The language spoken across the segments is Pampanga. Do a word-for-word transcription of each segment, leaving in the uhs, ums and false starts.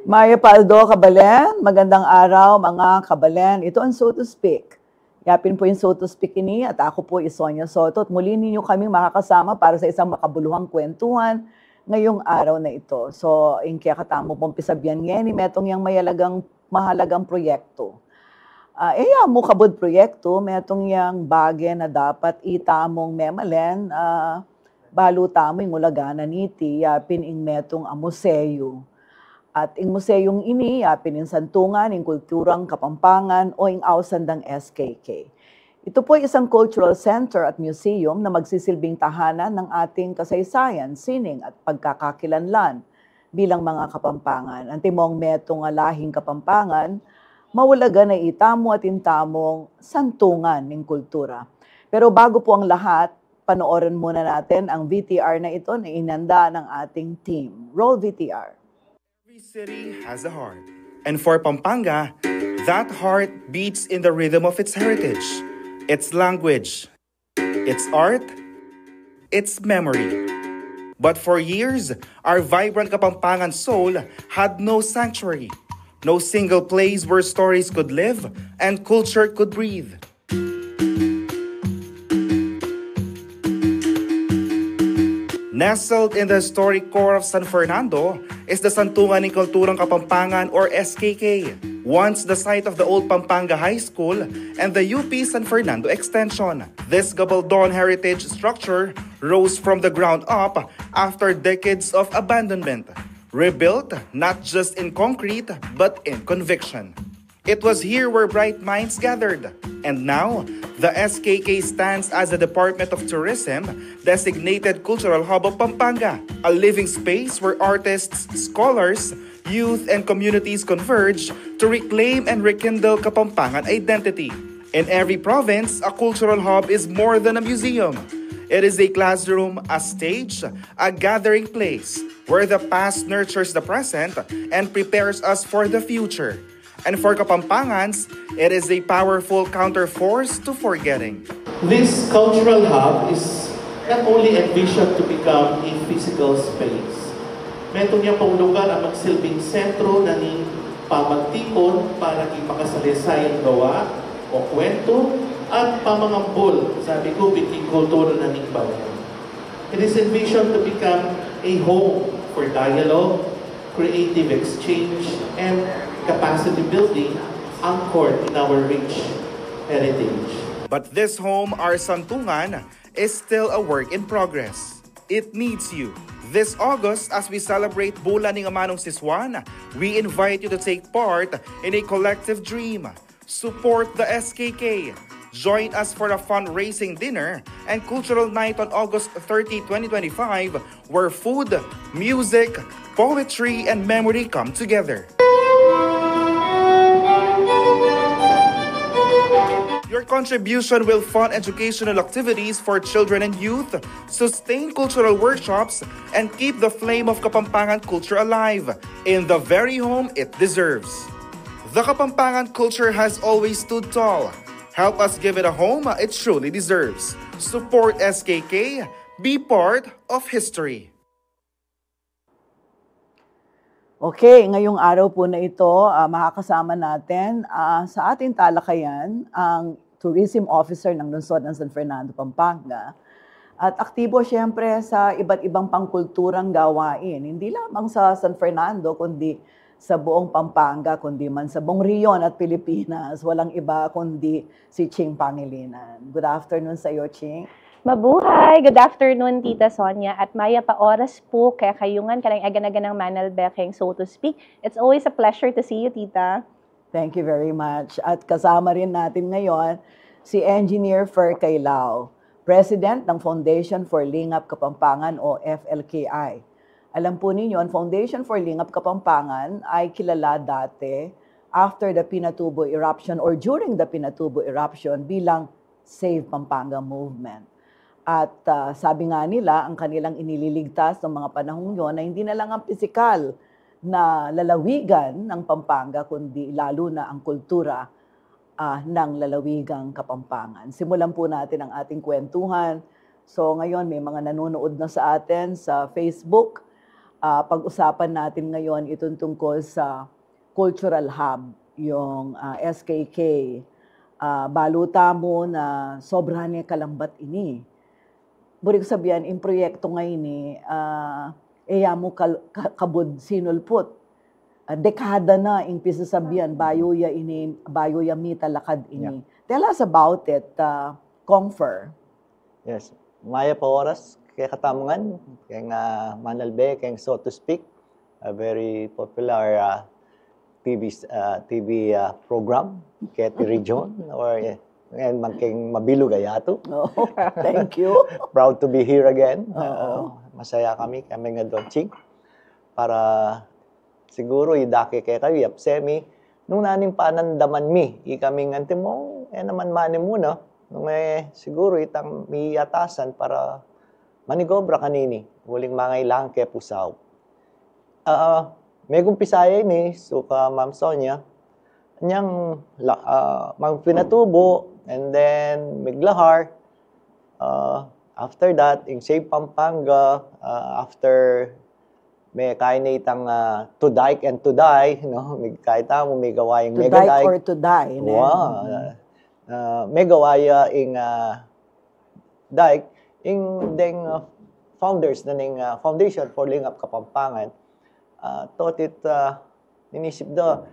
Mayap a aldo, kabalen. Magandang araw, mga kabalen. Ito ang So to Speak. Yapin po yung So to Speak ini at ako po i Sonia Soto at muli ninyo kaming makakasama para sa isang makabuluhang kwentuhan ngayong araw na ito. So, ing kekatamu pong pisabian ngeni, metung yang mayalagang, mahalagang proyekto. Ah, e ya mu kabud proyekto, metung yang bage na dapat itamung memalen, ah, balu tamu ing ulagan na niti, yapin ing metung a museyu. At ing museyung ini, yapin ing Santungan ning Kulturang Kapampangan o ing ausan dang S K K. Ito po ay isang cultural center at museum na magsisilbing tahanan ng ating kasaysayan, sining at pagkakakilanlan bilang mga Kapampangan. Antimong metung a lahing Kapampangan, maulaga na itamu at intamung santungan ning kultura. Pero bago po ang lahat, panoorin muna natin ang V T R na ito na inanda ng ating team. Roll V T R. Every city has a heart. And for Pampanga, that heart beats in the rhythm of its heritage, its language, its art, its memory. But for years, our vibrant Kapampangan soul had no sanctuary, no single place where stories could live and culture could breathe. Nestled in the historic core of San Fernando is the Santungan ning Kulturang Kapampangan, or S K K, once the site of the old Pampanga High School and the U P San Fernando Extension. This gabaldon heritage structure rose from the ground up after decades of abandonment, rebuilt not just in concrete but in conviction. It was here where bright minds gathered. And now, the S K K stands as a Department of Tourism designated cultural hub of Pampanga, a living space where artists, scholars, youth, and communities converge to reclaim and rekindle Kapampangan identity. In every province, a cultural hub is more than a museum. It is a classroom, a stage, a gathering place where the past nurtures the present and prepares us for the future. And for Kapampangans, it is a powerful counterforce to forgetting. This cultural hub is not only envisioned to become a physical space, metung ya pung lugar a magsilbing sentro na ning pamagtipun para king makasaysayang gawa o kwentu at pamangambul, sabi ku, king kultura na ning banwa. It is envisioned to become a home for dialogue, creative exchange, and capacity building anchored in our rich heritage. But this home, our Santungan, is still a work in progress. It needs you. This August, as we celebrate Bulan ning Amanung Sisuan, we invite you to take part in a collective dream. Support the S K K. Join us for a fundraising dinner and cultural night on August thirty, twenty twenty-five, where food, music, poetry, and memory come together. Your contribution will fund educational activities for children and youth, sustain cultural workshops, and keep the flame of Kapampangan culture alive in the very home it deserves. The Kapampangan culture has always stood tall. Help us give it a home it truly deserves. Support S K K. Be part of history. Okay, ngayong araw po na ito, ah, makakasama natin, ah, sa ating talakayan ang tourism officer ng Lungsod ng San Fernando, Pampanga. At aktibo siyempre sa iba't ibang pangkulturang gawain, hindi lamang sa San Fernando, kundi sa buong Pampanga, kundi man sa buong Rion at Pilipinas. Walang iba kundi si Ching Pangilinan. Good afternoon sa iyo, Ching. Mabuhay! Good afternoon, Tita Sonia. At mayap a oras po kekayu ngan, karing agan-agan nang manalbe keng So to Speak. It's always a pleasure to see you, Tita. Thank you very much. At kasama rin natin ngayon si Engineer Fer Kailao, President ng Foundation for Lingap Kapampangan o F L K I. Alam po ninyo, ang Foundation for Lingap Kapampangan ay kilala dati after the Pinatubo eruption or during the Pinatubo eruption bilang Save Pampanga Movement. At, ah, sabi nga nila, ang kanilang inililigtas ng mga panahong yon ay hindi na lang ang pisikal na lalawigan ng Pampanga, kundi lalo na ang kultura, ah, ng lalawigang Kapampangan. Simulan po natin ang ating kwentuhan. So, ngayon may mga nanonood na sa atin sa Facebook. Ah, pag-usapan natin ngayon itong tungkol sa cultural hub, yung, ah, S K K. Ah, balu tamu na sobra ne kalambat ini. Buri ku sabian, ing proyekto ngeni, ah, e ya mu kal-, ka-, kabud sinulput. Ah, dekada na ing pisasabian, bayu ya ini, bayu ya mitalakad ini. Tell us about it, ah, Congfer. Yes. Mayap a oras kekatamu ngan, keng, ah, manalbe, keng, so to speak, a very popular, ah, T V, ah, T V, ah, program keti region, or, eh, ngan man keng mabilug a yatu. Oh, thank you. Proud to be here again. Oo. Ah, masaya kami, kami nga Don Ching. Para siguru idake kekayu, yapse mi, nung naning panandaman mi, ikami ngan timong, e naman mani muna, nung, eh, siguru itang miyatasan para manigobra kanini, uling mangailangan ke pusaw. Ah, megumpisa ya ini, suka Ma'am Sonia, nyang la-, ah, magpinatubu, and then miglahar, ah, after that, ing Save Pampanga, ah, after me kain ne itang, ah, To Dike and To Die, no? May kain tamu, may gawa yang To mega dike dike. Or to die, ne? Wow. Ah, may gawa ya ing, ah, dike, ing deng, ah, founders na ning, ah, Foundation for Lingap Kapampangan. Ah, totit, ah, inisip da,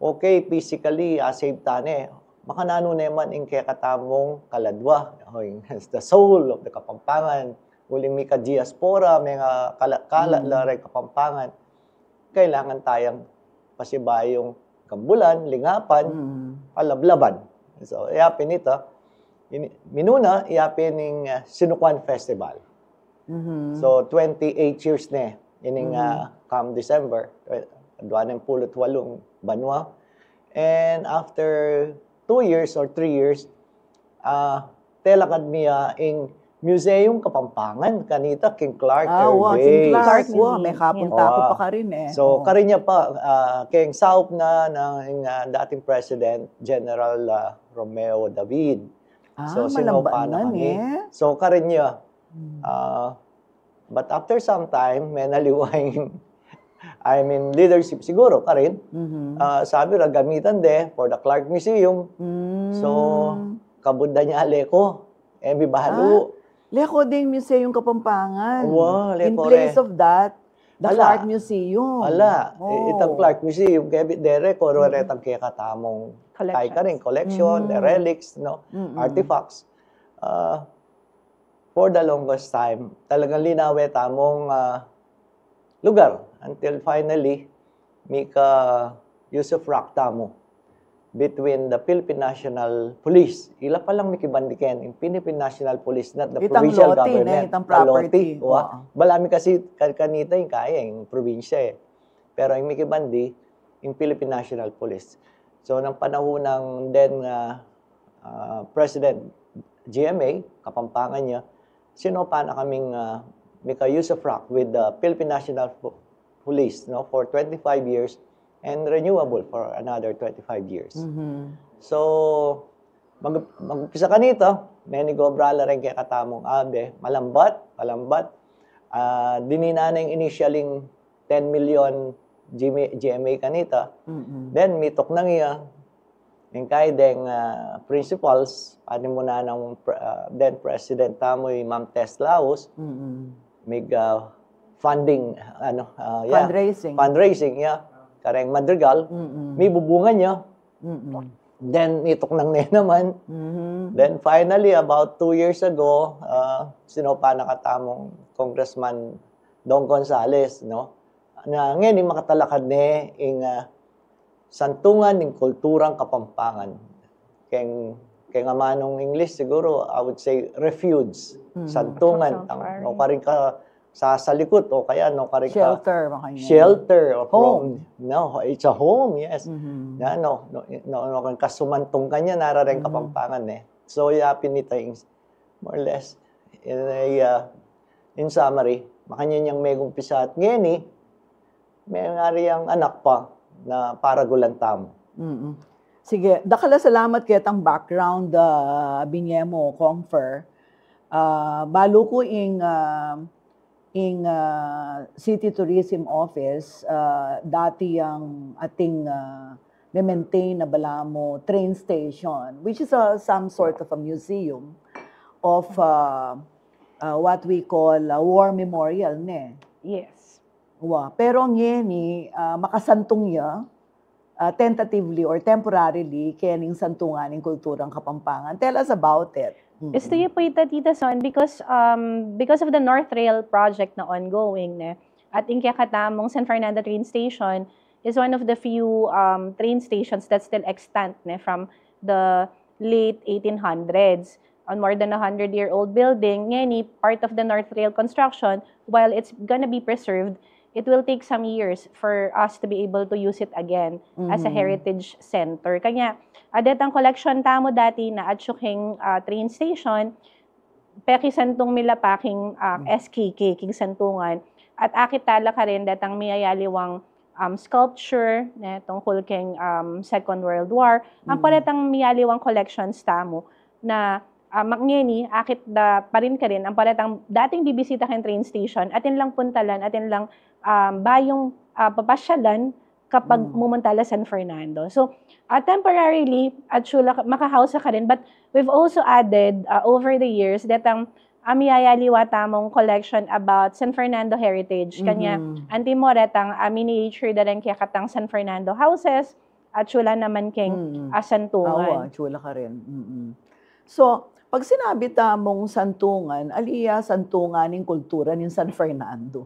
okay, physically, ah, save ta ne. Makananu ne man ing kekatamung kaladwa, o ing the soul of the Kapampangan. Uling mika diaspora, mika kala-, kala la reng Kapampangan. Kailangan tayang pasibayung gambulan, lingapan, palablaban. So, iya pin ita, ini-, minuna, iya pin ing, ah, Sinukuan Festival. So, twenty-eight years ne ining, ah, come December, eh, dua nang pulu't walung banua. And after two years or three years, ah, telakad mi ya ing Museum Kapampangan kanita king Clark Ah, wa, Air king Base. Clark, Clark wa, Air may Base, kapunta yeah. Aku Oo. pa karin eh. So, Oo. Karin ya pa, ah, keng saup na, na, ing, ah, dating President General, ah, Romeo David. Ah, So, sinupa malambat na man kami. Eh. So, Karin ya. Hmm. Ah, but after some time, menaliwa ing, I mean, leadership siguro, Karin. Mhm. Ah, sabi ra gamitan de for the Clark Museum. Mm. So, kabud da nya leko. E mi balu. Leko ding Museum Kapampangan. Wa, In leko place re. Of that, the Ala. Clark Museum. Ala, Oh. itang Clark Museum, kaya bit dere, koro retang kekatamung Collection. Karin collection, the Mm. relics, no, Mm-mm. artifacts. Ah, for the longest time, talagang linawe tamung, ah, lugar until finally, mika use of rock tamu between the Philippine National Police. Ila pa lang mikibandiken, ing Philippine National Police, not the Itang provincial lote, government. ne? Itang The lote, property. wa. Oo. Bala mi kasi ka-, kanita ing kaya, ing probinsya eh. Pero ing mikibandi, ing Philippine National Police. So, nang panahon ng then, ah, ah, President G M A, Kapampangan ya, sinupa na kaming, ah, mika use of rock with the Philippine National Po-, Police, no, for twenty-five years and renewable for another twenty-five years. Mhm. So, mag-, mag-umpisa kanita, menigobra la reng kekatamung abe, malambat, malambat. Ah, dinina na ing initialing ten million G M A, G M A kanita. Mm-mm. Then, mituknang ya, ing kaya deng, ah, principals, pati muna ng pre-, ah, then President tamu, i Ma'am Tess Laus, Mm-mm. mig, ah, funding, ano, ah, yeah, Fundraising. Fundraising, yeah. Kareng Madrigal, Mm-mm. mibubungan ya. Mm-mm. Then, mituknang ne naman. Mhm. Then, finally, about two years ago, ah, sinupa na katamung Congressman Dong Gonzales, no? Na ngeni makatalakad ne ing, ah, santungan ning kulturang Kapampangan. Keng, keng amanung English siguro, I would say refuge. Mm. Santungan. Sanctuary. Tang, no, karin ka sasalikut o kaya, no, karin ka Shelter, makanya. Shelter or Home. No, it's a home, yes. Mhm. Na, no, no, no, no, karin ka sumantung kanya, narareng Mhm. Kapampangan eh. So, ya pinita ing, more or less, in a, uh, in summary, makanyan yang megumpisa at ngeni, mengari yang anak pa na paragulan tamu. Mm-mm. Sige, dakal a salamat ketang background, ah, binye mu, Congfer. Ah, balu ku ing, ah, ing, ah, City Tourism Office, ah, dati yang ating, ah, me-maintain na balamu train station, which is, ah, some sort of a museum of, ah, ah, what we call, ah, war memorial, ne? Yes. Wa, pero ngeni, ah, makasantung ya, ah, tentatively or temporarily, kening Santungan ning Kulturang Kapampangan. Tell us about it. Mm-mm. Esto ya pu ita, Tita Son, because, um, because of the North Rail project na ongoing, ne, at ing kekatamung San Fernando train station is one of the few, um, train stations that's still extant, ne, from the late eighteen hundreds. On more than a hundred-year-old building, ngeni, part of the North Rail construction, while it's gonna be preserved, it will take some years for us to be able to use it again as a Mm. heritage center. Kanya, ah, detang collection tamu dati na atsu king, ah, train station, pekisantung mi la pa king, ah, Mm. S K K, king Santungan. At akit tala karin detang miyayaliwang, um, sculpture, ne, tungkul king, um, Second World War. Ampo Mm. detang miyayaliwang collections tamu na, ah, mak-, ngeni, akit da pa rin karin, ampo detang dating bibisita king train station, atin lang puntalan, atin lang, um, bayung, ah, papasyalan kapag Mm. mumunta la San Fernando. So, ah, temporarily, atsu la, makahouse la karin, but we've also added, ah, over the years, detang, ah, miyayaliwa tamung collection about San Fernando heritage. Kanya, Mm-hmm. antimo detang, ah, miniature da rin kekatang San Fernando houses, atsu la naman king, Mm-mm. ah, Santungan. Awa, atsu la karin. Mm-mm. So, pag sinabi tamung Santungan, ali ya Santungan ning Kultura ning San Fernando.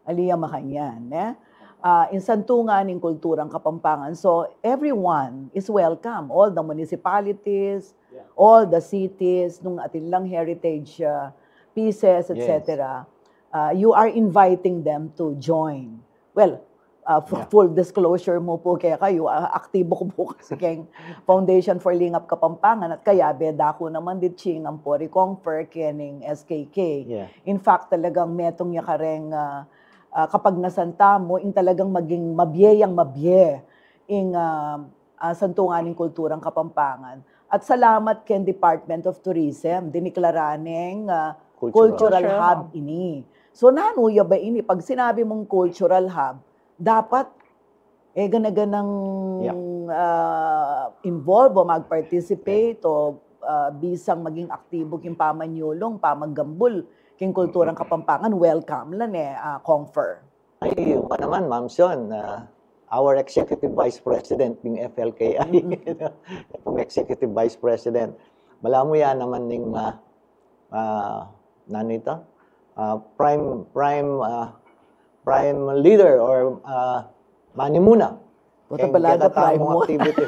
Ali ya makanyan, eh? Ah, ing Santungan ning Kulturang Kapampangan. So, everyone is welcome. All the municipalities, Yeah. all the cities, nung atin lang heritage, ah, pieces, Yes. et cetera, ah, you are inviting them to join. Well, ah, fu-, Yeah. full disclosure mu pu keka, ah, aktibo ku pu kasi keng Foundation for Lingap Kapampangan at kayabe da ku naman dit singan pu ri Kong Fer kening S K K. Yeah. In fact, talagang metung ya kareng, ah, ah, kapagnasan tamu, ing talagang maging mabie yang mabie ing, ah, ah, Santungan ning Kulturang Kapampangan. At salamat keng Department of Tourism, diniklara neng, ah, Cultural. Cultural Cultural hub hub. ini. So, nanu ya ba ini? Pag sinabi mung cultural hub, dapat, eh, gana-ganang, Yeah. ah, involve o mag-participate Okay. o, ah, bisang maging aktibo king pamanyulung, pamaggambul king Kulturang Kapampangan, welcome la, ne, ah, Kong Fer. Ay, wa naman, Ma'am Son, ah, our Executive Vice President ning F L K I, Mm-hmm. itong Executive Vice President. Balamu ya naman ning, ah, ah, nanu ita? Ah, prime, prime, ah, prime leader or, ah, manimuna. Buta Keng balaga, kekatamung prime mo- activity.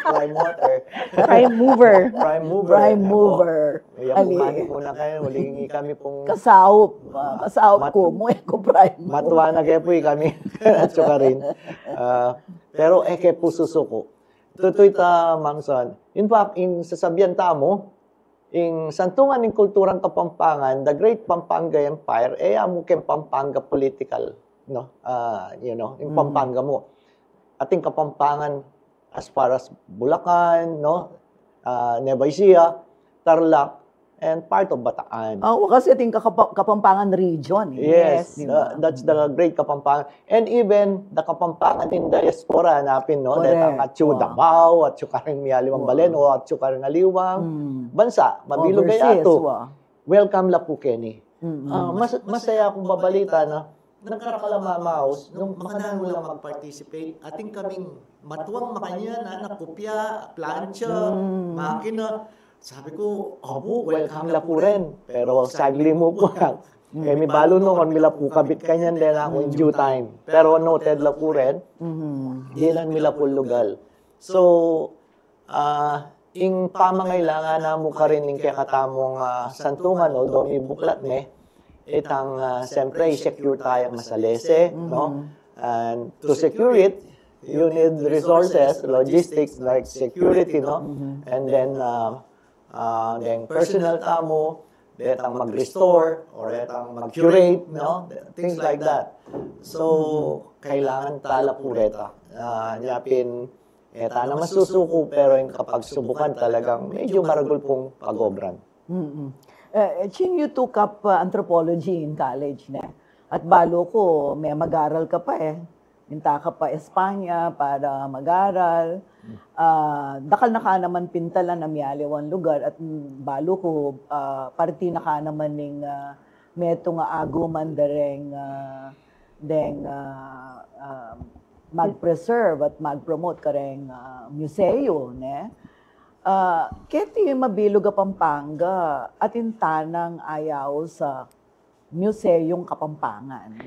Prime water. Prime mover. Prime mover. Prime mover. Apo, ya, Ali. Pumani ku na kayu, uling kami pung Kasaup. Ah, kasaup Mat-, ku, mu e ku prime mover. Matua na kayu pu kami. At saka rin. Ah, pero e ke pu susuku. Tutu ita, Ma'am Son. In fact, ing sasabian tamu, ing Santungan ning Kulturang Kapampangan, the Great Pampanga Empire, e ya mu keng Pampanga political, no? Ah, you know, ing Mm. Pampanga mu. Ating Kapampangan as far as Bulacan, no? Ah, Nueva Ecija, Tarlac, and part of Bataan. Ah, kasi ating Kakapa-, Kapampangan region, eh. Yes, Yes, di uh, ba? that's the Great Kapampangan. And even the Kapampangan in diaspora, hanapin, no? Correct. Detang atsu Wow. Davao, atsu karing miyaliwang Wow. balen, o atsu karing aliwang Mm. bansa, mabilug Overseas, kaya to. Wow. Welcome la pu keni. Mm-mm. Ah, mas-, masaya kung babalita na nagkarakal a mamaus, nung makananu lang mag-participate, atin kaming matuang makanyan, anak, kopya, plancha, Mm. makina. Sabi ku, "Opu, welcome la pu rin." Pero saglit mu pu, Mm. kami balu nung kami la pu kabit kanyan, deng aku in due time. Pero noted la pu rin, Mm-hmm. dinan mi la pu lugal. So, ah, ing pamangailangan na mu karin ing kekatamung, ah, santungan, although mibuklat ne, itang, ah, siyempre, i-secure taya masalese, no? Mm-hmm. And to secure it, you need resources, logistics, like security, no? Mm-hmm. And then, ah, ah, then personnel tamu, detang mag-restore, or detang mag-curate, no? Things like that. So, Mm-hmm. kailangan tala pu reta. Ah, nya pin, e ta na masusuku, pero ing kapagsubukan talagang medyo maragul pung pag-obran. Mm-mm. Eh, Ching, you took up uh, anthropology in college, ne? At balu ku, me mag-aral ka pa e. Minta ka pa Espanya para mag-aral. Ah, dakal na ka naman pintalan a mialiwang lugar at mm, balu ku, ah, parti na ka naman ning ah, metung a aguman dereng ah, deng ah, ah, mag-preserve at mag-promote kareng ah, museo, ne? Ah, keti mabilug a Pampanga atin tanang ayaw sa Museyong Kapampangan?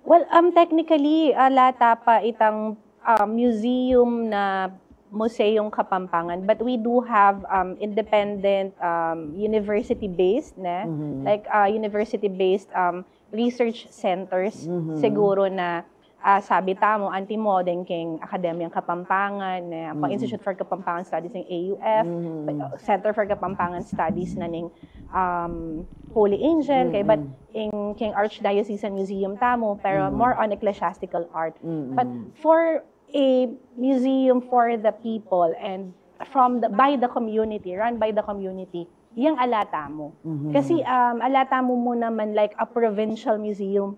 Well, um, technically, ah, ala ta pa itang ah, museum na Museyong Kapampangan, but we do have um, independent um, university-based, ne? Like ah, university-based um, research centers siguro na ah, sabi tamu, antimo, deng king Akademyang Kapampangan, ne? Ang Institute for Kapampangan Studies ning A U F, Center for Kapampangan Studies na ning um, Holy Angel, kaybat ing king Archdiocesan Museum tamu, pero more on ecclesiastical art. But for a museum for the people and from the, by the community, run by the community, yang ala tamu. Kasi um, ala tamu mu naman like a provincial museum,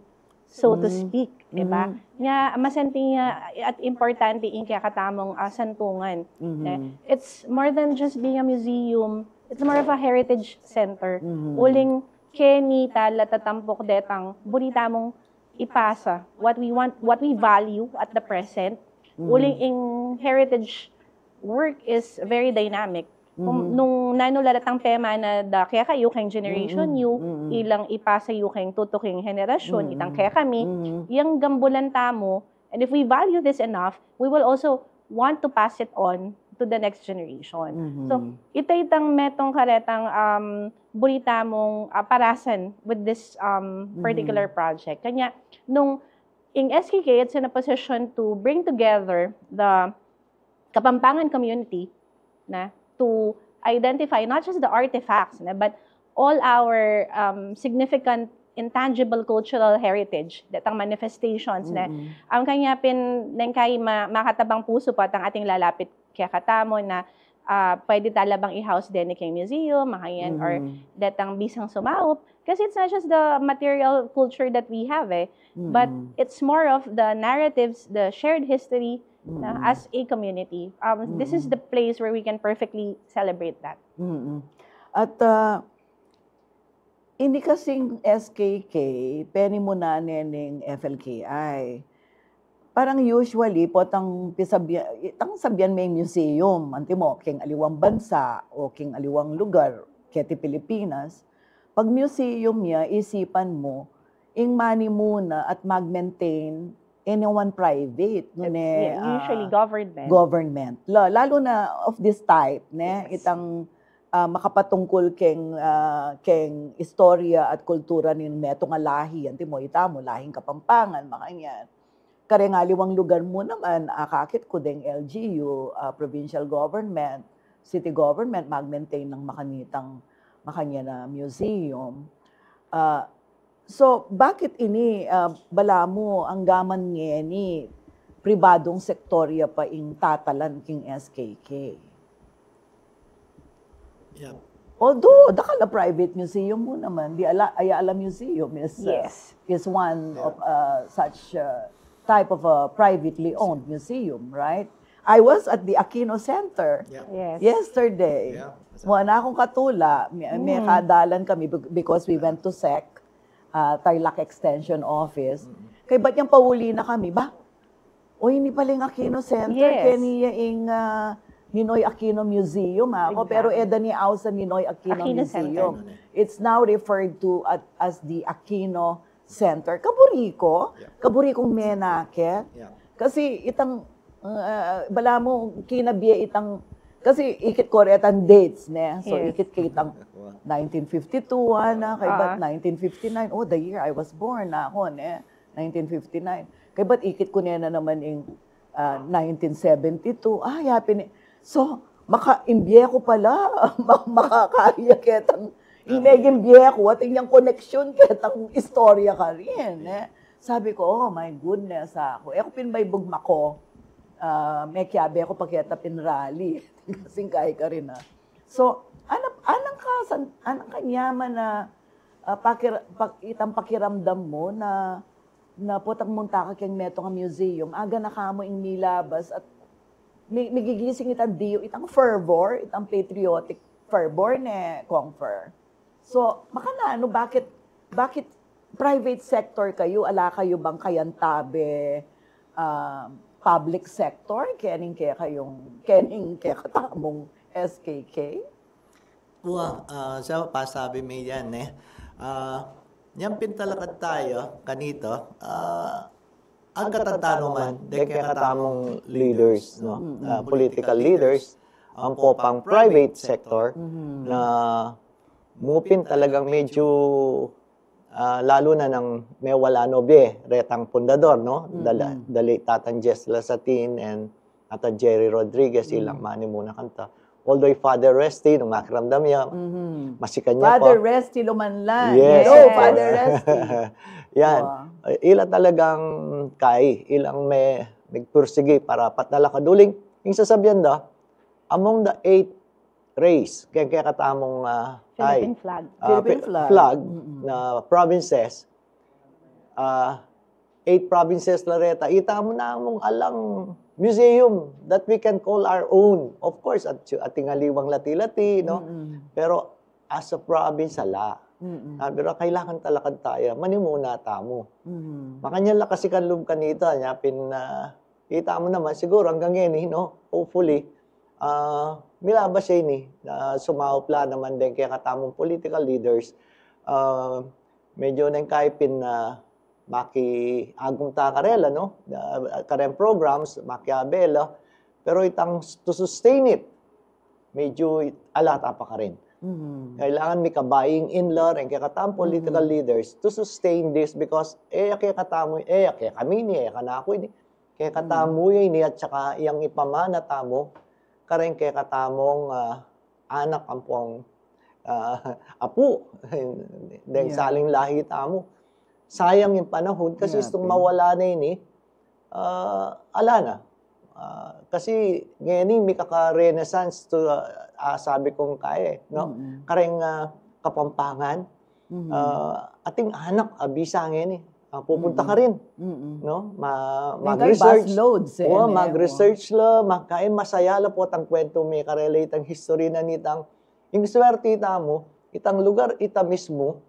so to speak, di ba? Nya, masenti nya at importante ing kekatamung ah, santungan. Ne? It's more than just being a museum, it's more of a heritage center. Uling keni tala tatampok detang buri tamung ipasa what we want, what we value at the present. Uling ing heritage work is very dynamic. Kung, nung nanu la datang pemana da kekayu, keng generation yu, ilang ipasa yu keng tutuking henerasyon, itang kekami, yang gambulan tamu, and if we value this enough, we will also want to pass it on to the next generation. So, ita itang metung karetang um, buri tamung ah, parasan with this um, particular project. Kanya, nung ing S K K, it's in a position to bring together the Kapampangan community na to identify not just the artifacts, na, but all our um, significant intangible cultural heritage, detang manifestations na. Ang kanya pin, neng kay ma, makatabang pusu pa tang ating lalapit kekatamu na ah, pwede tala bang i-house deni keng museum, makanyan, or detang bisang sumaup. Kasi it's not just the material culture that we have eh, but it's more of the narratives, the shared history na, as a community. Um, this is the place where we can perfectly celebrate that. At ah, ini kasing S K K, penimunan ne ning F L K I. Parang usually, potang pisabian, itang sabian me museum, antimo, keng aliwang bansa o keng aliwang lugar, keti Pilipinas, pag museum ya, isipan mu, ing manimuna at mag-maintain, ini one private, nune, Yeah, usually ah, government. government. La, lalo na of this type, ne? Yes. Itang ah, makapatungkul keng, ah, keng istorya at kultura ning metung a lahi, antimo itamu, lahing Kapampangan, makanyan. Kareng aliwang lugar mu naman, akakit ku deng L G U, ah, provincial government, city government, mag-maintain nang makanitang, makanyan a museum. Ah, so, bakit ini, ah, balamu anggaman ngeni pribadung sektor ya pa ing tatalan king S K K? Yeah. Although, dakal a private museum mu naman, the Ala, Ayala Museum is, uh, Yes. is one Yeah. of uh, such uh, type of a privately owned museum, right? I was at the Aquino Center Yeah. Yes. yesterday. Yeah. Mua na akong katula, may, may kadalan kami be- because we went to SEC, uh, Tarlac Extension Office. Kay ba't yung pauli na kami? Ba? O, ini pala yung Aquino Center. Yes. Kaya niya yung uh, Ninoy Aquino Museum, ha? Ako, Exactly. Pero eda ni Ausa Ninoy Aquino, Aquino Museum. Center. It's now referred to at, as the Aquino Center. Kaburi ko. Yeah. Kaburi kong menakit. Yeah. Kasi itang, uh, bala mo, kinabie itang, kasi ikit ko retang dates, ne? So, Yes. Ikit ko itang Wow. nineteen fifty-two, ana, kay Ah. ba't nineteen fifty-nine? Oh, the year I was born na ako, ne? nineteen fifty-nine. Kay ba't ikit ko na naman yung ah, nineteen seventy-two. Ah, happy ni-, so, maka, imbie ko pala, ma- makakaya ketang, yung meging bie ko, at yung koneksyon ketang istorya ka rin, eh. Sabi ko, oh my goodness, ah, ako. Eh, ako pin may bugma ko, ah, may kiyabe ko pa keta pin rally. Kasing kaya ka rin, ah. So, Anang, anang ka, san, anang kanyaman na, ah, pakira-, pak-, itang pakiramdam mu na, na potang munta ka keng metung a museum, aga na ka mu ing milabas at mi-, migigising itang diyu, itang fervor, itang patriotic fervor ne, Kong Fer. So, makananu, bakit, bakit private sector kayu, ala kayu bang kayantabe, ah, public sector, kening kekayung, kening kekatamung S K K? Wa, ah, sa pasabi mi yan, eh. Ah, yan pintalakad tayo, kanito, ah, ang katantanuman, deng kekatamung leaders, no? Mm-mm. Ah, political leaders, ang po pang private sector, mm-hmm, na mupin talagang medyo, ah, lalo na nang mewala no bie, retang pundador, no? Dala-, mm-mm, dali Tatang Jess Lasatin and Tatang Jerry Rodriguez, mm, ilang manimuna kanta. Although i Father Resty, nung makiramdam ya, mm-hmm, masikan ya Father pa. Resty Lumanlan. Yes, hello, of course. Father Resty. Yan. Wow. Ila talagang kai, ilang me-, megpursigi para patalakad uling. Ing sasabian da, among the eight race, keng kekatamung, ah, Philippine flag. Ah, Philippine Fi-, flag. Flag, mm-mm, na provinces, ah, eight provinces la reta. Ita mu na mung alang museum that we can call our own. Of course, at, ating aliwang lati-lati, no? Mm-mm. Pero as a province, ala. Mm-mm. Sabi ra, kailangan talakad tayo. Manimuna tamu. Mm-mm. Makanyan la kasi kan lub kanita, nya pin, ah, kita mu naman, siguro hanggang ngeni, no? Hopefully, ah, milabas ya ini, na sumaup la naman deng kekatamung political leaders. Ah, medyo neng kai pin na makiagum ta karela, no? Ah, kareng programs, makiabe la. Pero itang s-, to sustain it, medyo ala ta pa karin. Mhm. Kailangan mika-buying in la reng kekatamung political, mhm, leaders to sustain this because e ya kekatamu, e ya kekami ini, e ya kanaku ini. Kekatamu, mhm, ya ini at saka yang ipamana tamu kareng kekatamung, ah, anak ampong, ah, apu, deng, yeah, saling lahi tamu. Sayang ing panahun kasi, yeah, istung pin- mawala na ini, ah, ala na. Ah, kasi ngeni mika-renaissance to, ah, ah, sabi kung kaya, no? Mm-mm. Kareng, ah, Kapampangan, mhm, ah, ating anak, ah, bisa ngeni, ah, pupunta, mhm, karin, mm-mm, no? Ma-, neng kai mag-research. Busloads, eh, o, ne, mag-research la, magkai masaya la potang kwentu mi karela itang history na nitang, ing swerte tamu, itang lugar, ita mismu,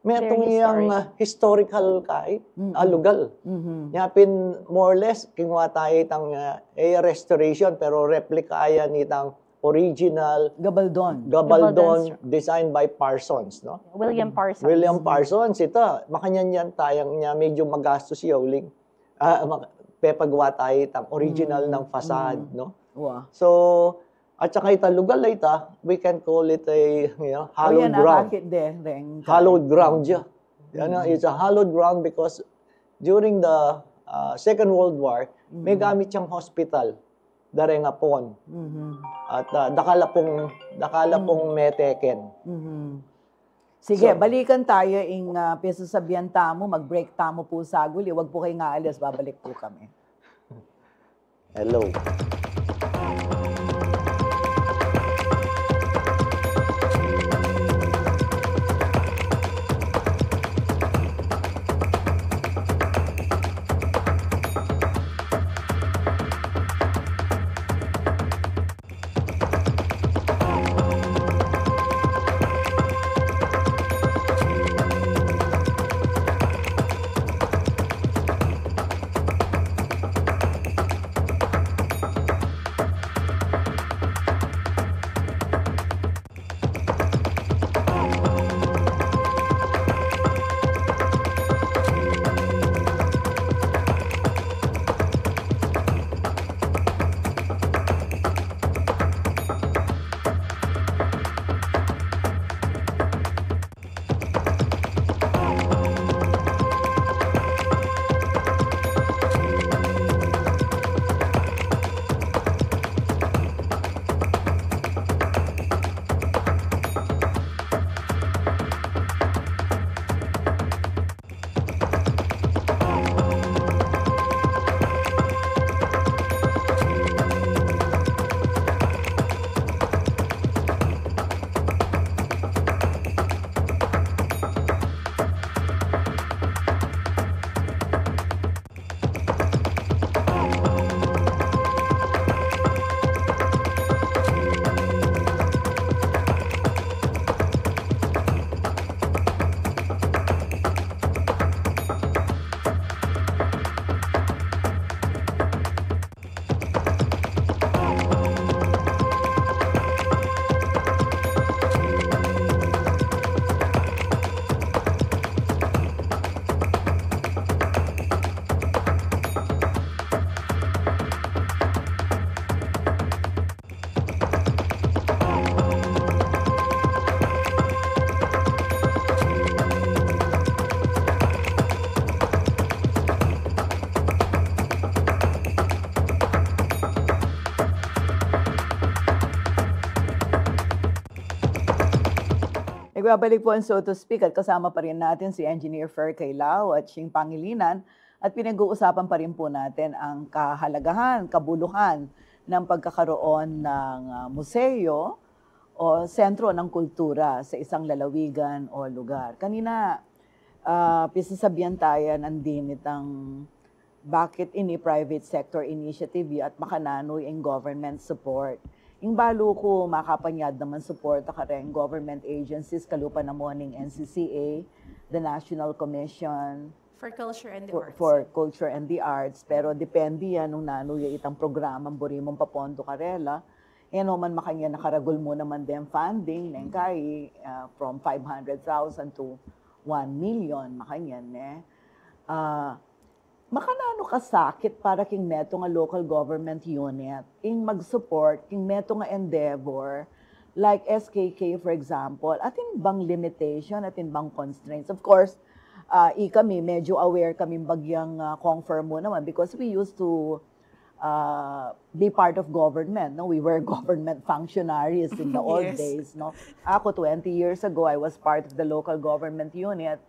metung, very historic, yang, ah, historical kai, mm-mm, ah, lugar. Mhm. Nya pin, more or less, kingwa tayo itang, ah, e ya restoration, pero replica ya nitang original Gabaldon. Gabaldon, Gabaldon stru- designed by Parsons, no? William Parsons. William Parsons, ita, makanyan yan tayang nya, medyo magastus ya uling. Ah, mak-, pepagawa tayo itang original, mm, ng facade, mm, no? Wa. So, at saka ita lugar la ita, we can call it a, you know, hallowed ground. O, yan, akakit de, reng. Hallowed ground ya. Yan, mm, it's a hallowed ground because during the, ah, Second World War, mm, megamit yang hospital dareng Apon. Mhm. At, ah, dakal a pung, dakal a pung, mm, meteken. Mhm. Sige, so, balikan tayo ing, ah, pisasabian tamu, mag-break tamu pu saguli. Wag pu kayung aalis, babalik pu kami. Hello. Babalik po ang So to Speak at kasama pa rin natin si Engineer Fer Kailao at siyang pangilinan at pinag-uusapan pa rin po natin ang kahalagahan, kabuluhan ng pagkakaroon ng ah, museo o sentro ng kultura sa isang lalawigan o lugar. Kanina, ah, pisasabihan tayo ng dinitang bakit ini private sector initiative ya at makananu ing government support. Ing balu ku makapanyad naman support kareng government agencies, kalupa na mo ning N C C A, the National Commission For culture and the for, arts. for Culture and the Arts, pero depende yan nung nanu ya itang programa buri mong papondo karela. Yan naman makanyan nakaragul mu naman din funding, neng kai, ah, from five hundred thousand to one million, makanyan, ne? Ah, makananu kasakit para king metung a local government unit ing mag-support king metung a endeavor like S K K, for example, atin bang limitation, atin bang constraints? Of course, ah, i kami, medyo aware kami bagyang ah, CONGFER mu naman because we used to uh, be part of government. No? We were government functionaries in the old Yes. days. No? Ako, twenty years ago, I was part of the local government unit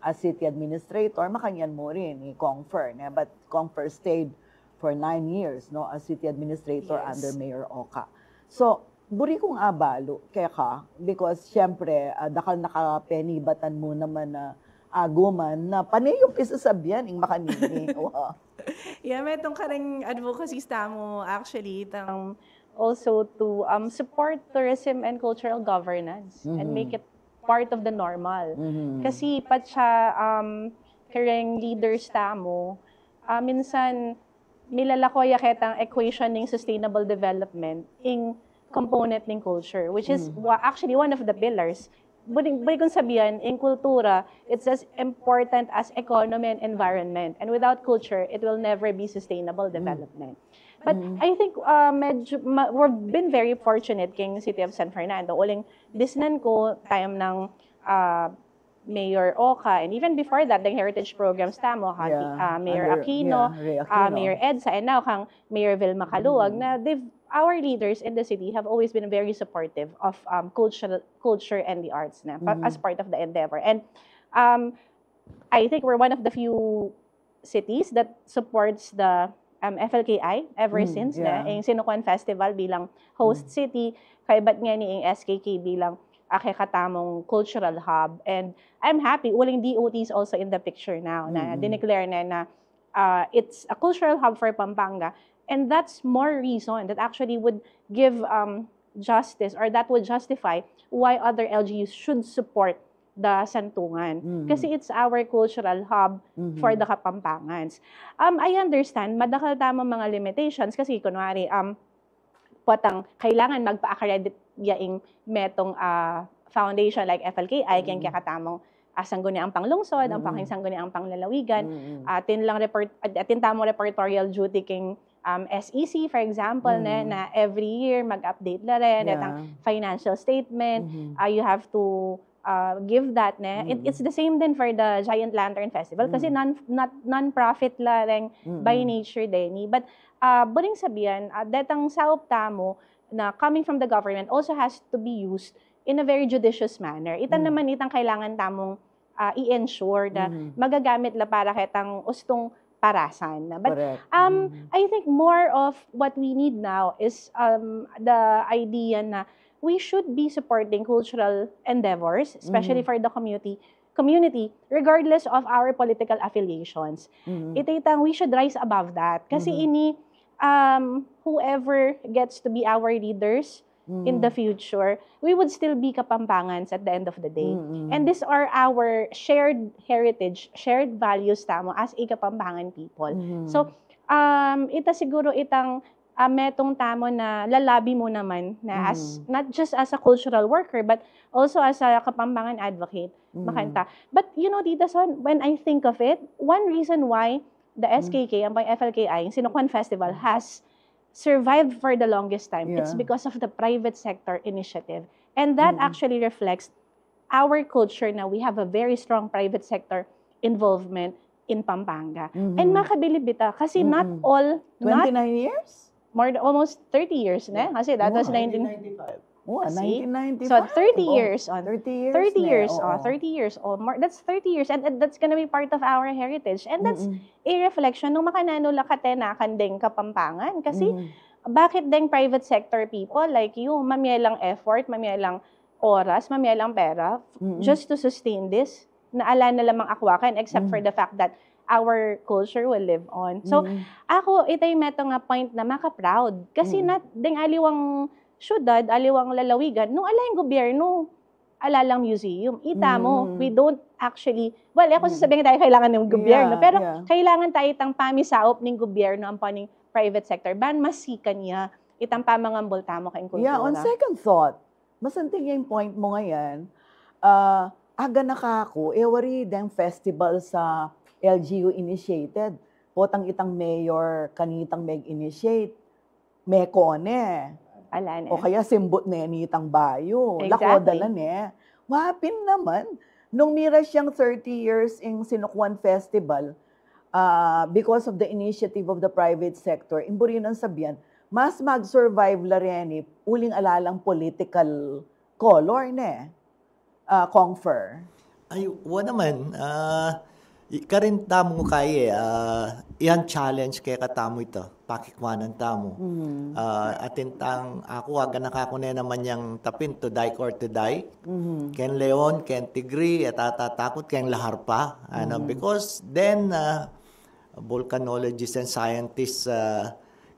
as city administrator. Makanyan mu rin, i CONGFER. Ne? But CONGFER stayed for nine years, no, as city administrator Yes. under Mayor Oca. So, buri kung abalu keka, because siyempre, ah, dakal na kapenibatan mu naman na aguman na pane yung pisasabian ing makanini. Wa. Yeah, metung kareng advocacy tamu actually, itang also to um, support tourism and cultural governance and Mhm. make it part of the normal. Mhm. Kasi patsa um, kareng leaders tamu, ah, minsan milalako ya ketang equation ning sustainable development ing component ning culture, which is wa- actually one of the pillars. Buri, buri kung sabian, ing kultura, it's as important as economy and environment. And without culture, it will never be sustainable development. But I think uh, medyo, ma- we've been very fortunate king City of San Fernando. Uling disnan ko time ng uh, Mayor Oca, and even before that, the heritage programs tamu, ha, Yeah, uh, Mayor under- Aquino, yeah, Rey uh, Aquino. Mayor EDSA, and now kang Mayor Vilma Caluag, na they've, our leaders in the city have always been very supportive of um, cultural, culture and the arts na, pa- as part of the endeavor. And um, I think we're one of the few cities that supports the um, F L K I ever Mm, since yeah. na. Yung Sinukuan Festival bilang host city, kaibat nga ni yung S K K bilang ake katamong cultural hub. And I'm happy, uling D O T is also in the picture now, na dineclare na na uh, it's a cultural hub for Pampanga. And that's more reason that actually would give um, justice, or that would justify why other L G Us should support the Santungan. Kasi it's our cultural hub for the Kapampangans. Um, I understand, madakal tamu mga limitations kasi kunwari, um, potang kailangan magpa-accredit ya ing metung ah, foundation like F L K I, keng kekatamung ah, sangguniang panglungsod, ang pangking sangguniang panglalawigan, atin lang report, atin tamung reportorial duty king um, S E C, for example, ne, na every year mag-update la rin, Yeah. itang financial statement, ah, you have to uh, give that, ne? It, it's the same din for the Giant Lantern Festival kasi non, not, non-profit la rin by nature din. But uh, buring sabihan, uh, detang saup tamu na coming from the government also has to be used in a very judicious manner. Ita naman itang kailangan tamung uh, i-ensure na magagamit la para ketang ustung parasan. But Correct. um, I think more of what we need now is um, the idea na we should be supporting cultural endeavors, especially for the community, community, regardless of our political affiliations. Ita itang we should rise above that. Kasi ini, um, whoever gets to be our leaders in the future, we would still be Kapampangans at the end of the day. And these are our shared heritage, shared values tamu as a Kapampangan people. So, um, ita siguro itang ah, metung tamu na lalabi mu naman na as, not just as a cultural worker, but also as a Kapampangan advocate, makanta. But you know, Tita Son, when I think of it, one reason why the S K K, ang F L K I, yung Sinukuan Festival, has survived for the longest time, it's Yeah. because of the private sector initiative. And that actually reflects our culture na we have a very strong private sector involvement in Pampanga. And makabilib ita, kasi not all, not Twenty-nine years? more than almost thirty years na. Kasi that was Yeah. nineteen, ninety-five. Oh, See? nineteen ninety-five. So, thirty Oh, years on. Thirty years Thirty na, years, oo. oh, thirty years, oh, more, that's thirty years, and, and that's gonna be part of our heritage. And that's Mm-mm. a reflection nung makananu la katenakan deng Kapampangan. Kasi, Mhm. bakit deng private sector people like you, mamie lang effort, mamie lang oras, mamie lang pera, Mm-mm. just to sustain this, na ala na lamang akwakan, except for Mm. the fact that our culture will live on. So, Mm. ako, ita yung meto nga point na maka-proud. Kasi Mm. na, deng aliwang syudad, aliwang lalawigan, nung ala yung gobyerno, ala lang museum. Ita mo, Mm. we don't actually, well, ako Mm. sasabihin tayo kailangan ng gobyerno, Yeah, pero yeah. kailangan tayo itang pamisaup ng gobyerno, ang paning private sector. Ban masikan niya, itang pamangambul tamo kayong kultura. Yeah, on second thought, masanting yung point mo ngayon. Ah, aga na ka ako, e wari deng festival sa L G U initiated. Potang itang mayor, kanitang meg-initiate. Meko ne. Ala na. O kaya simbut ne nitang bayu. Exactly. Lako dala ne. Wapin naman, nung mira siyang thirty years ing Sinukuan Festival, ah, because of the initiative of the private sector, ing buri nang sabian, mas mag-survive la reni, uling ala lang political color ne. Ah, Congfer. Ay, wa naman. Ah, i- karin tamu kaya, ah, yan challenge kaya katamu ita, pakikwanan tamu. Mhm. Ah, atin tang, aku, aga na ka aku ne naman yang tapin, to dike or to die. Mhm. Ken leon, ken tigri, e tatatakut, ken lahar pa. Ano, Mhm. Because then, ah, volcanologists and scientists, ah,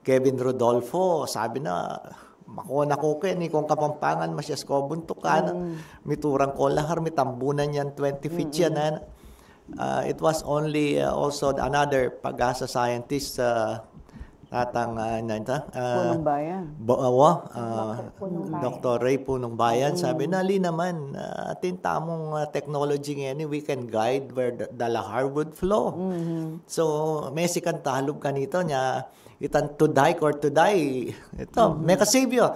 Kevin Rodolfo, sabi na, mako na ko ken, ikong Kapampangan, masyas ko buntukan, Mm. miturang ko lahar, mitambunan yan, twenty feet yan, Mm-mm. ano. Ah, it was only, ah, also another PAGASA scientist, ah, tatang, ah, ano ito? Ah, Punong Bayan. Bo- ah, wa? Ah, Doctor Punong Bayan. Doctor Ray Punong Bayan, Mm. sabi na, ali naman, ah, atin tamung, ah, technology ngeni, we can guide where the, the lahar would flow. Mhm. So, mesikan talub kanita nya, itang to dike or to die. Ito, Mhm. mekasave yu.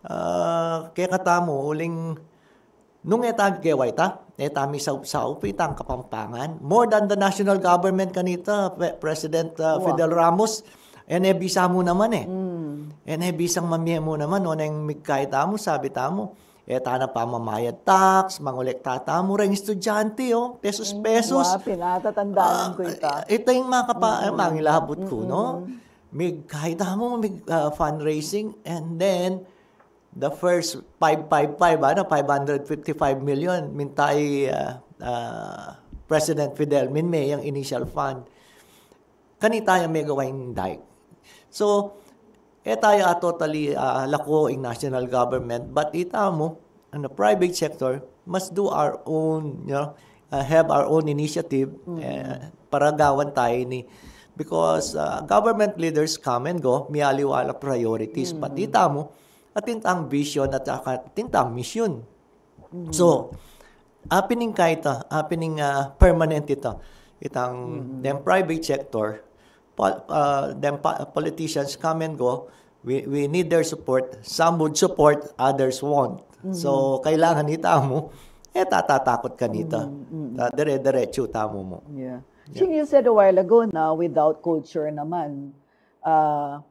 Ah, kaya katamu, uling, nung e ta gewa ita, e ta misaup-saup itang Kapampangan. More than the national government kanita, Pre- President, ah, Wa. Fidel Ramos, e ne bisa mu naman e. Mm. E ne bisang mamie mu naman, o neng migkai tamu, sabi tamu, e ta na pamamayad tax, mangolekta tamu, reng estudyante, o, pesos-pesos. Wa, pinatatandaan Ah, ko ita. Ita yung makapa, Mm-mm. mangilabot ko, no? Mm-mm. Mig, kahit mo, mig, ah, fundraising, and then, the first five five five, ano, five hundred fifty-five million, mintay, ah, ah, President Fidel, minme yung initial fund. Kanita yung megawa yung dike. So, e tayo a totally, ah, lako ing national government, but ita mo, ano, private sector must do our own, you know, ah, have our own initiative, eh, para gawan tayo ni, because, ah, government leaders come and go, mialiwa la priorities, but ita mo, atin tang vision at saka atin tang mission. So, apining kaita, apining, ah, permanent ita. Itang dem private sector, pol- ah, dem pa- politicians come and go. We, we need their support. Some would support, others won't. So, kailangan ita mo, e tatatakut kanita. Ta- dire-diretso tamu mo. Yeah. Chin, you said a while ago na without culture naman, uh,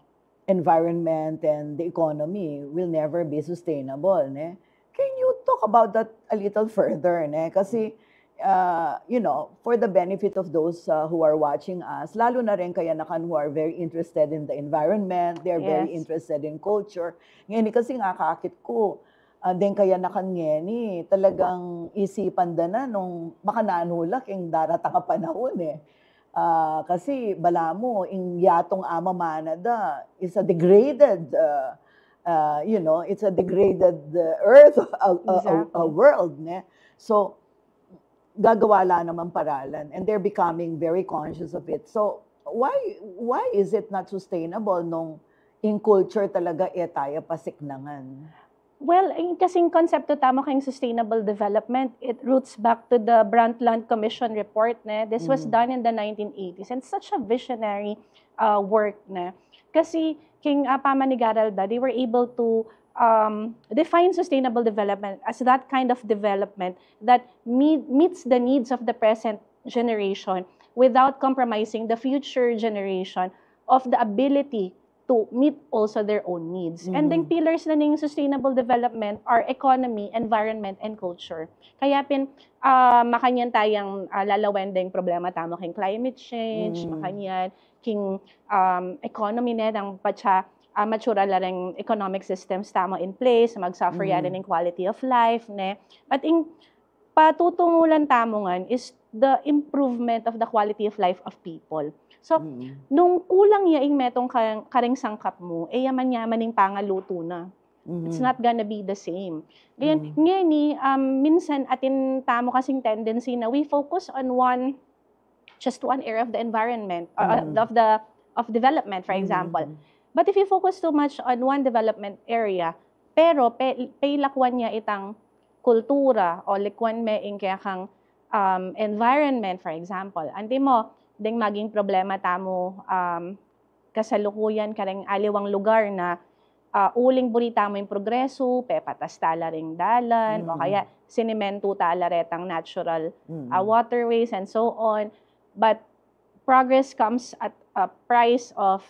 environment and the economy will never be sustainable, ne? Can you talk about that a little further, ne? Kasi, uh, you know, for the benefit of those, uh, who are watching us, lalo na rin kayanakan who are very interested in the environment, they're very Yes. interested in culture. Ngeni kasi nga, kakit ku, ah, deng kayanakan ngeni, talagang isipan da na nung makananu la king daratang a panahun, e. Ah, kasi balamu, ing yatung amamana da is a degraded, uh, uh, you know, it's a degraded, uh, earth, a, a, a, a Exactly. world, ne? So, gagawa la naman paralan, and they're becoming very conscious of it. So, why, why is it not sustainable nung ing culture talaga e tayo pasiknangan? Well, ing kasing konsepto tamu kayong sustainable development, it roots back to the Brundtland Commission report, ne? This was done in the nineteen eighties, and such a visionary, uh, work, ne? Kasi king, uh, pamanigaral da, they were able to, um, define sustainable development as that kind of development that meet, meets the needs of the present generation without compromising the future generation of the ability to meet also their own needs. And then pillars na ning sustainable development are economy, environment, and culture. Kaya pin, ah, makanyan tayang, ah, lalawen ding problema tamu king climate change, makanyan, king, um, economy ne, dang patsa, ah, mature la ring economic systems tamu in place, mag-suffer ya rin ing quality of life, ne? But ing patutungulan tamu ngan is the improvement of the quality of life of people. So, nung kulang ya ing metung ka-, karing sangkap mu, e ya man yaman ing pangalutu na. It's not gonna be the same. Then, ngeni, um, minsan atin tamu kasing tendency na we focus on one, just one area of the environment, uh, of the, of development, for example. But if you focus too much on one development area, pero pe-, peilakwan ya itang kultura o likwan me ing kekang, um, environment, for example. Antimo, deng maging problema tamu, um, kasalukuyan kareng aliwang lugar na, ah, uling buri tamu ing progresu, pepatas tala ring dalan, o kaya sinimentu tala retang natural, ah, waterways and so on. But progress comes at a price of,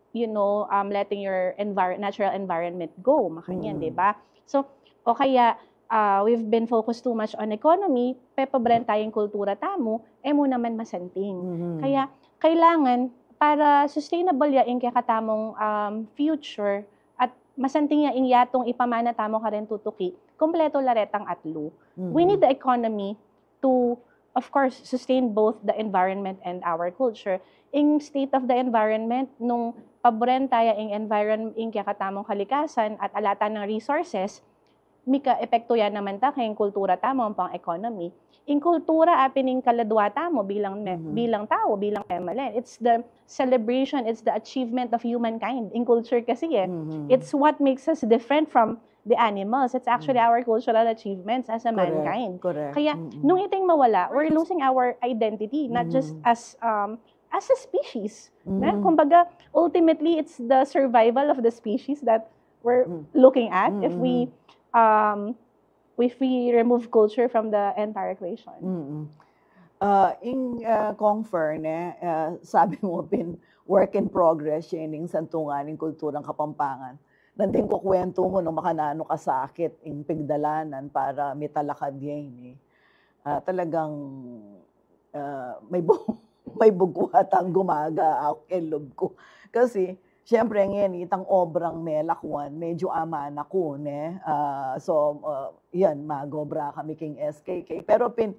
you know, um, letting your envir-, natural environment go. Makanyan, di ba? So, o kaya, ah, we've been focused too much on economy, pepabren tayang kultura tamu, e mu naman masanting. Kaya, kailangan, para sustainable ya ing kekatamung, um, future, at masanting ya ing yatung ipamana tamu karen tutuki, kompleto la retang atlu. We need the economy to, of course, sustain both the environment and our culture. Ing state of the environment, nung pabren taya ing environ-, ing kekatamung kalikasan at ala tang resources, mika-epektu ya naman ta keng kultura tamu ampong economy. Ing kultura, apin ing kaladua tamu bilang me-, bilang tau, bilang pemalen. It's the celebration, it's the achievement of humankind. Ing culture kasi e, it's what makes us different from the animals. It's actually our cultural achievements as a mankind. Correct. Kaya, nung iting mawala, we're losing our identity, not just as, um, as a species. Na? Kumbaga, ultimately, it's the survival of the species that we're looking at if we, um, if we remove culture from the entire equation. Ah, ing, ah, Kong Fer, ne, ah, sabi mu pin, work in progress ya ining santungan ning kulturang Kapampangan. Nandin kukwentu mu nung makananu kasakit ing pigdalanan para mitalakad ya ini. Ah, talagang, ah, may bu-, may bugwat ang gumaga ako keng lub ku. Kasi, siyempre, ngeni, itang obrang melakwan, medyo ama na ku, ne? Ah, so, ah, yan, mag-obra kami king S K K. Pero pin,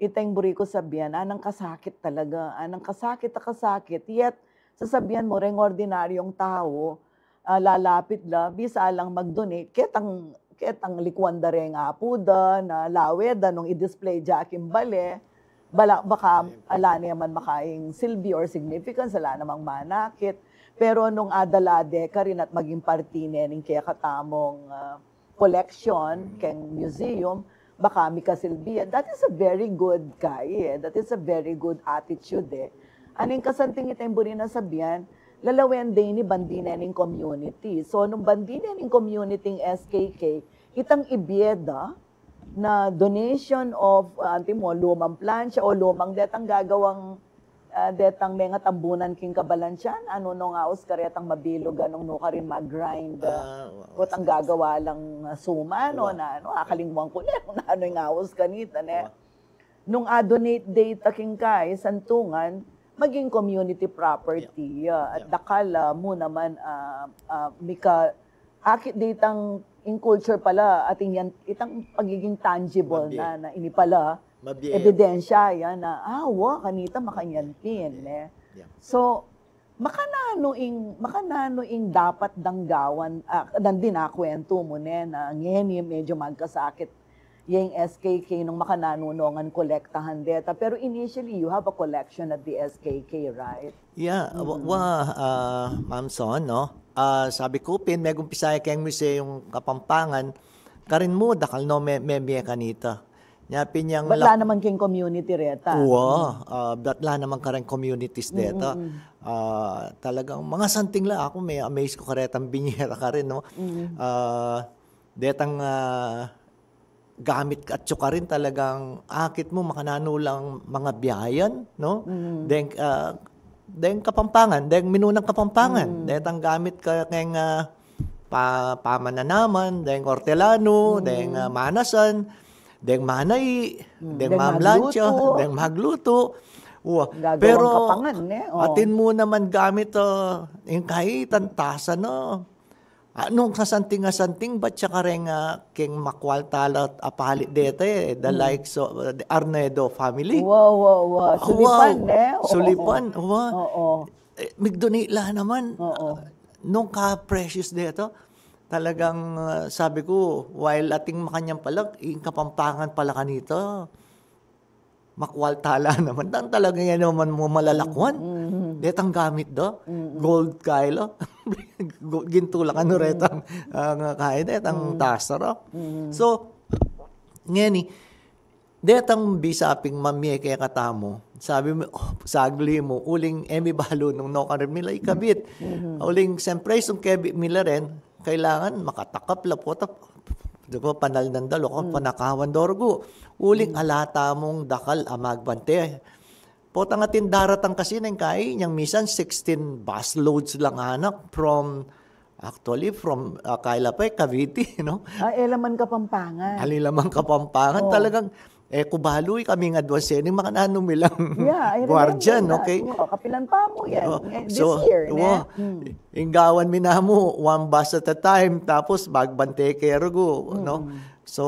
itang buri ku sabian, anang kasakit talaga, anang kasakit a kasakit. Yet, sasabian mu, reng ordinaryong tau, ah, lalapit la, bisa lang mag-donate, ketang, ketang likuan da reng apu da, na lawe da nung i-display da king bale, bala, baka ala ne man makaing silbi or significance, ala namang manakit. Pero nung adala de karin at maging parti ne ning kekatamung, ah, collection keng museum, baka mikasilbi. That is a very good kai, eh. That is a very good attitude, eh. Aning kasanting itang buri na sabian, lalawen de ini bandi ne ning community. So, nung bandi ne ning community ing S K K, itang ibie da na donation of, ah, antimo, lumang plancha o lumang detang gagawang, ah, detang mengatambunan king kabalansian, anu nung aus karetang mabilug, anung nukarin mag-grind, ah, ah, wa-, potang gagawa lang, ah, suman, o nanu, akalingwan ku ne kung nanu ing aus kanita, ne? Wa- Nung a-donate de ita king kai, santungan, maging community property, ah, at dakal, ah, mu naman, ah, ah, mika-, akit de itang ing culture pala, atin yan, itang pagiging tangible na, na ini pala, ebidensya yan na, ah, wa, kanita makanyan pin, eh. So, makananu ing, makananu ing dapat dang gawan, ah, nandin a kwentu mu ne, na ngeni medyo magkasakit ya ing S K K nung makananu no ngan kolektahan deta. Pero initially, you have a collection at the S K K, right? Yeah, wa, wa, ah, Ma'am Son, no? Ah, sabi ku pin, megumpisaya keng Museyung Kapampangan, karin mu, dakal no me-, memie kanita. Nya pin yang... Bat la naman keng community reta. Wa, ah, bat la naman kareng communities deta. Ah, talagang mga santing la, aku me-amaze ku karetang binye ra karin, no? Ah, detang, ah, gamit at sukarin talagang akit mu makananu lang mangabiayan, no? Then, ah, deng Kapampangan, deng minunang Kapampangan. Mm. Detang gamit ka keng, ah, pa-, pamananaman, deng ortelano, mm, deng, ah, manasan, deng manai, mm, deng deng mamlansya, magluto, deng magluto. Wa, gagawang pero kapangan, eh. Oh. Atin mu naman gamit, ah, ing kaitan, tasa na. Ah, nung kasanting-asanting, bat siya kareng, ah, keng makwal tala a pali deta, eh, the, mm, likes of, uh, the Arnedo family. Wow, wow, wow. Ah, sulipan, wow, eh. Oo. Sulipan, wow. Oo. Eh, migdunit la naman. Oo. Ah, nung ka-precious deta, talagang, ah, sabi ku, while ating makanyan pala, ing Kapampangan pala kanita, makwal tala naman. Tan talaga yan naman mo malalakwan. Mm. Detang gamit da. Mm. Gold kaila. Go-, gintu la kanu retang, ah, nga kaila, detang, mm, tasa ra. Mm. So, ngeni, detang bisa pin mamie kekatamu. Sabi mu, oh, sagli mu, uling e mi balu nung nukarin mi la ikabit. Mm. Uling siyempre, istung kebit mi la ren, kailangan makatakap la, pota. Di ba, panalnan da, loko, mm, panakawan da rugu. Uling, mm, ala tamung dakal a magbante. Potang atin daratang kasi neng kai, inyang misan sixteen bus loads lang anak from, actually, from, ah, kaila pa, eh, Cavite, no? Ah, e la man Kapampangan. Ali la man Kapampangan, oh, talagang e ku balu, e kami ngan advance, e, ning makananu mi lang. Yeah, I remember guardian, that. Okay? Wa, kapilan pa mu yan. Oh, eh, this so, year, wa, ne? Hmm. Ing gawan mi namu, one bus at a time, tapos magbante ke rugu, no? Mm. So,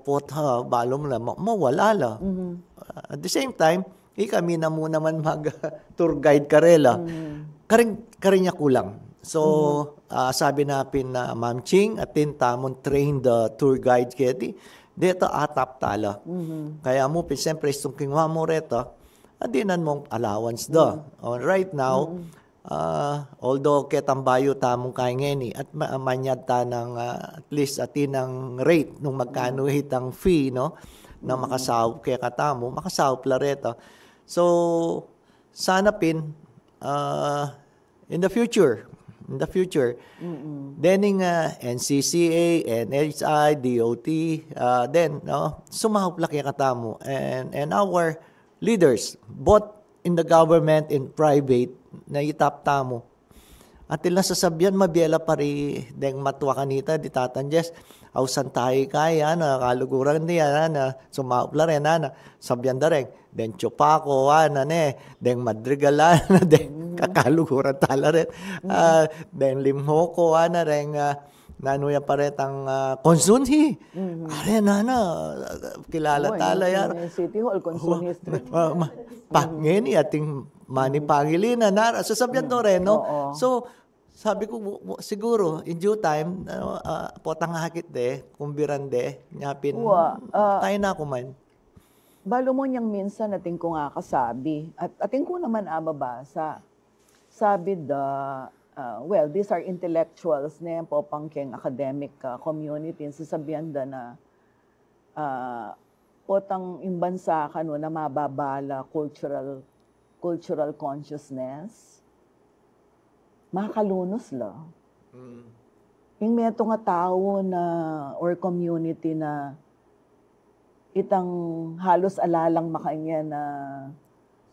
pota, balu mu la, ma-, mawala la. Mhm. Uh, at the same time, ikami na mu naman mag tour guide karela. Mm. Karin, karin ya kulang. So, mm-hmm, ah, sabi na pin na Ma'am Ching, atin tamung trained, ah, tour guide keti, deta atap tala. Mm-hmm. Kaya mu pin, siyempre, istung kingwa mu reta, adinan mung allowance da. Mm. Oh, right now, mm-hmm, ah, although ketang bayu tamung kai ngeni, at ma-, manyad ta nang, ah, at least atin nang rate nung magkanu, mm, itang fee, no? Na, mm, makasaup kekatamu, makasaup la reta. So, sana pin, ah, in the future, in the future, mm-mm, dening, ah, N C C A, N H I, D O T, ah, then, no, sumaup la kekatamu, and, and our leaders, both in the government and private, na itap tamu. Atin lang sasabian, mabie la pa ri deng matua kanita, di Tatang Jess, ausan tayu kaya, na kaluguran di, ana, na sumaup la rin, ana, sabian da rin, deng Chupaco, ana, ne, deng Madrigal, ana, deng, mm, kakaluguran tala rin. Mm. Ah, deng Limhoco, ana, deng, ah, nanu ya pa retang, ah, Consunji. Mm. Are, nana, kilala tala yan. City Hall, Consunji Street. Ma-, ma-, pa, mm, ngeni, ating Manny, mm, Pangilinan, nara, sasabian, mm, to rin, no? Oo. So, sabi ku, w-, w-, siguro, in due time, ano, ah, potang akit de, kumbiran de, nya pin, wa, ah, tayu na ku man. Balu mu nyang minsan atin kung akasabi, at atin ku naman amabasa. Sabi da, ah, well, these are intellectuals, ne, popang keng academic, ah, community, sasabian da na, ah, potang ing bansa kanu na mababa la cultural, cultural consciousness, makalunus la. Mm. Ing metung a tau na, or community na, itang halus ala lang makanyan na,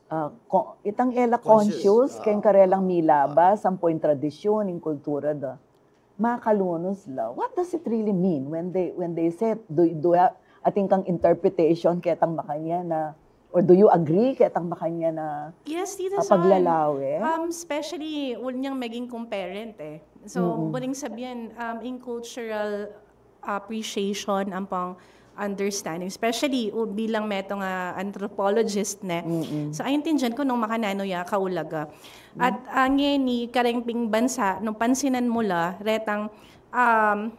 ah, ko-, itang e la conscious, conscious, ah, keng karelang milabas, ah, ampo ing tradisyun, ing kultura da. Makalunus la. What does it really mean when they, when they say, do, do ha-, atin kang interpretation ketang makanyan na, or do you agree ketang makanyan na, yes, Tita, ah, Son, paglalawe? Um, especially, unyang maging kung parent, eh. So, mm-mm, uling sabian, um, in cultural appreciation, ampong understanding, especially, u-, bilang metung a anthropologist, ne. Mm-mm. So, aintindian ku nung makananu ya kaulaga. Mm. At, ah, ngeni, kareng ping bansa, nung pansinan mu la, retang, um,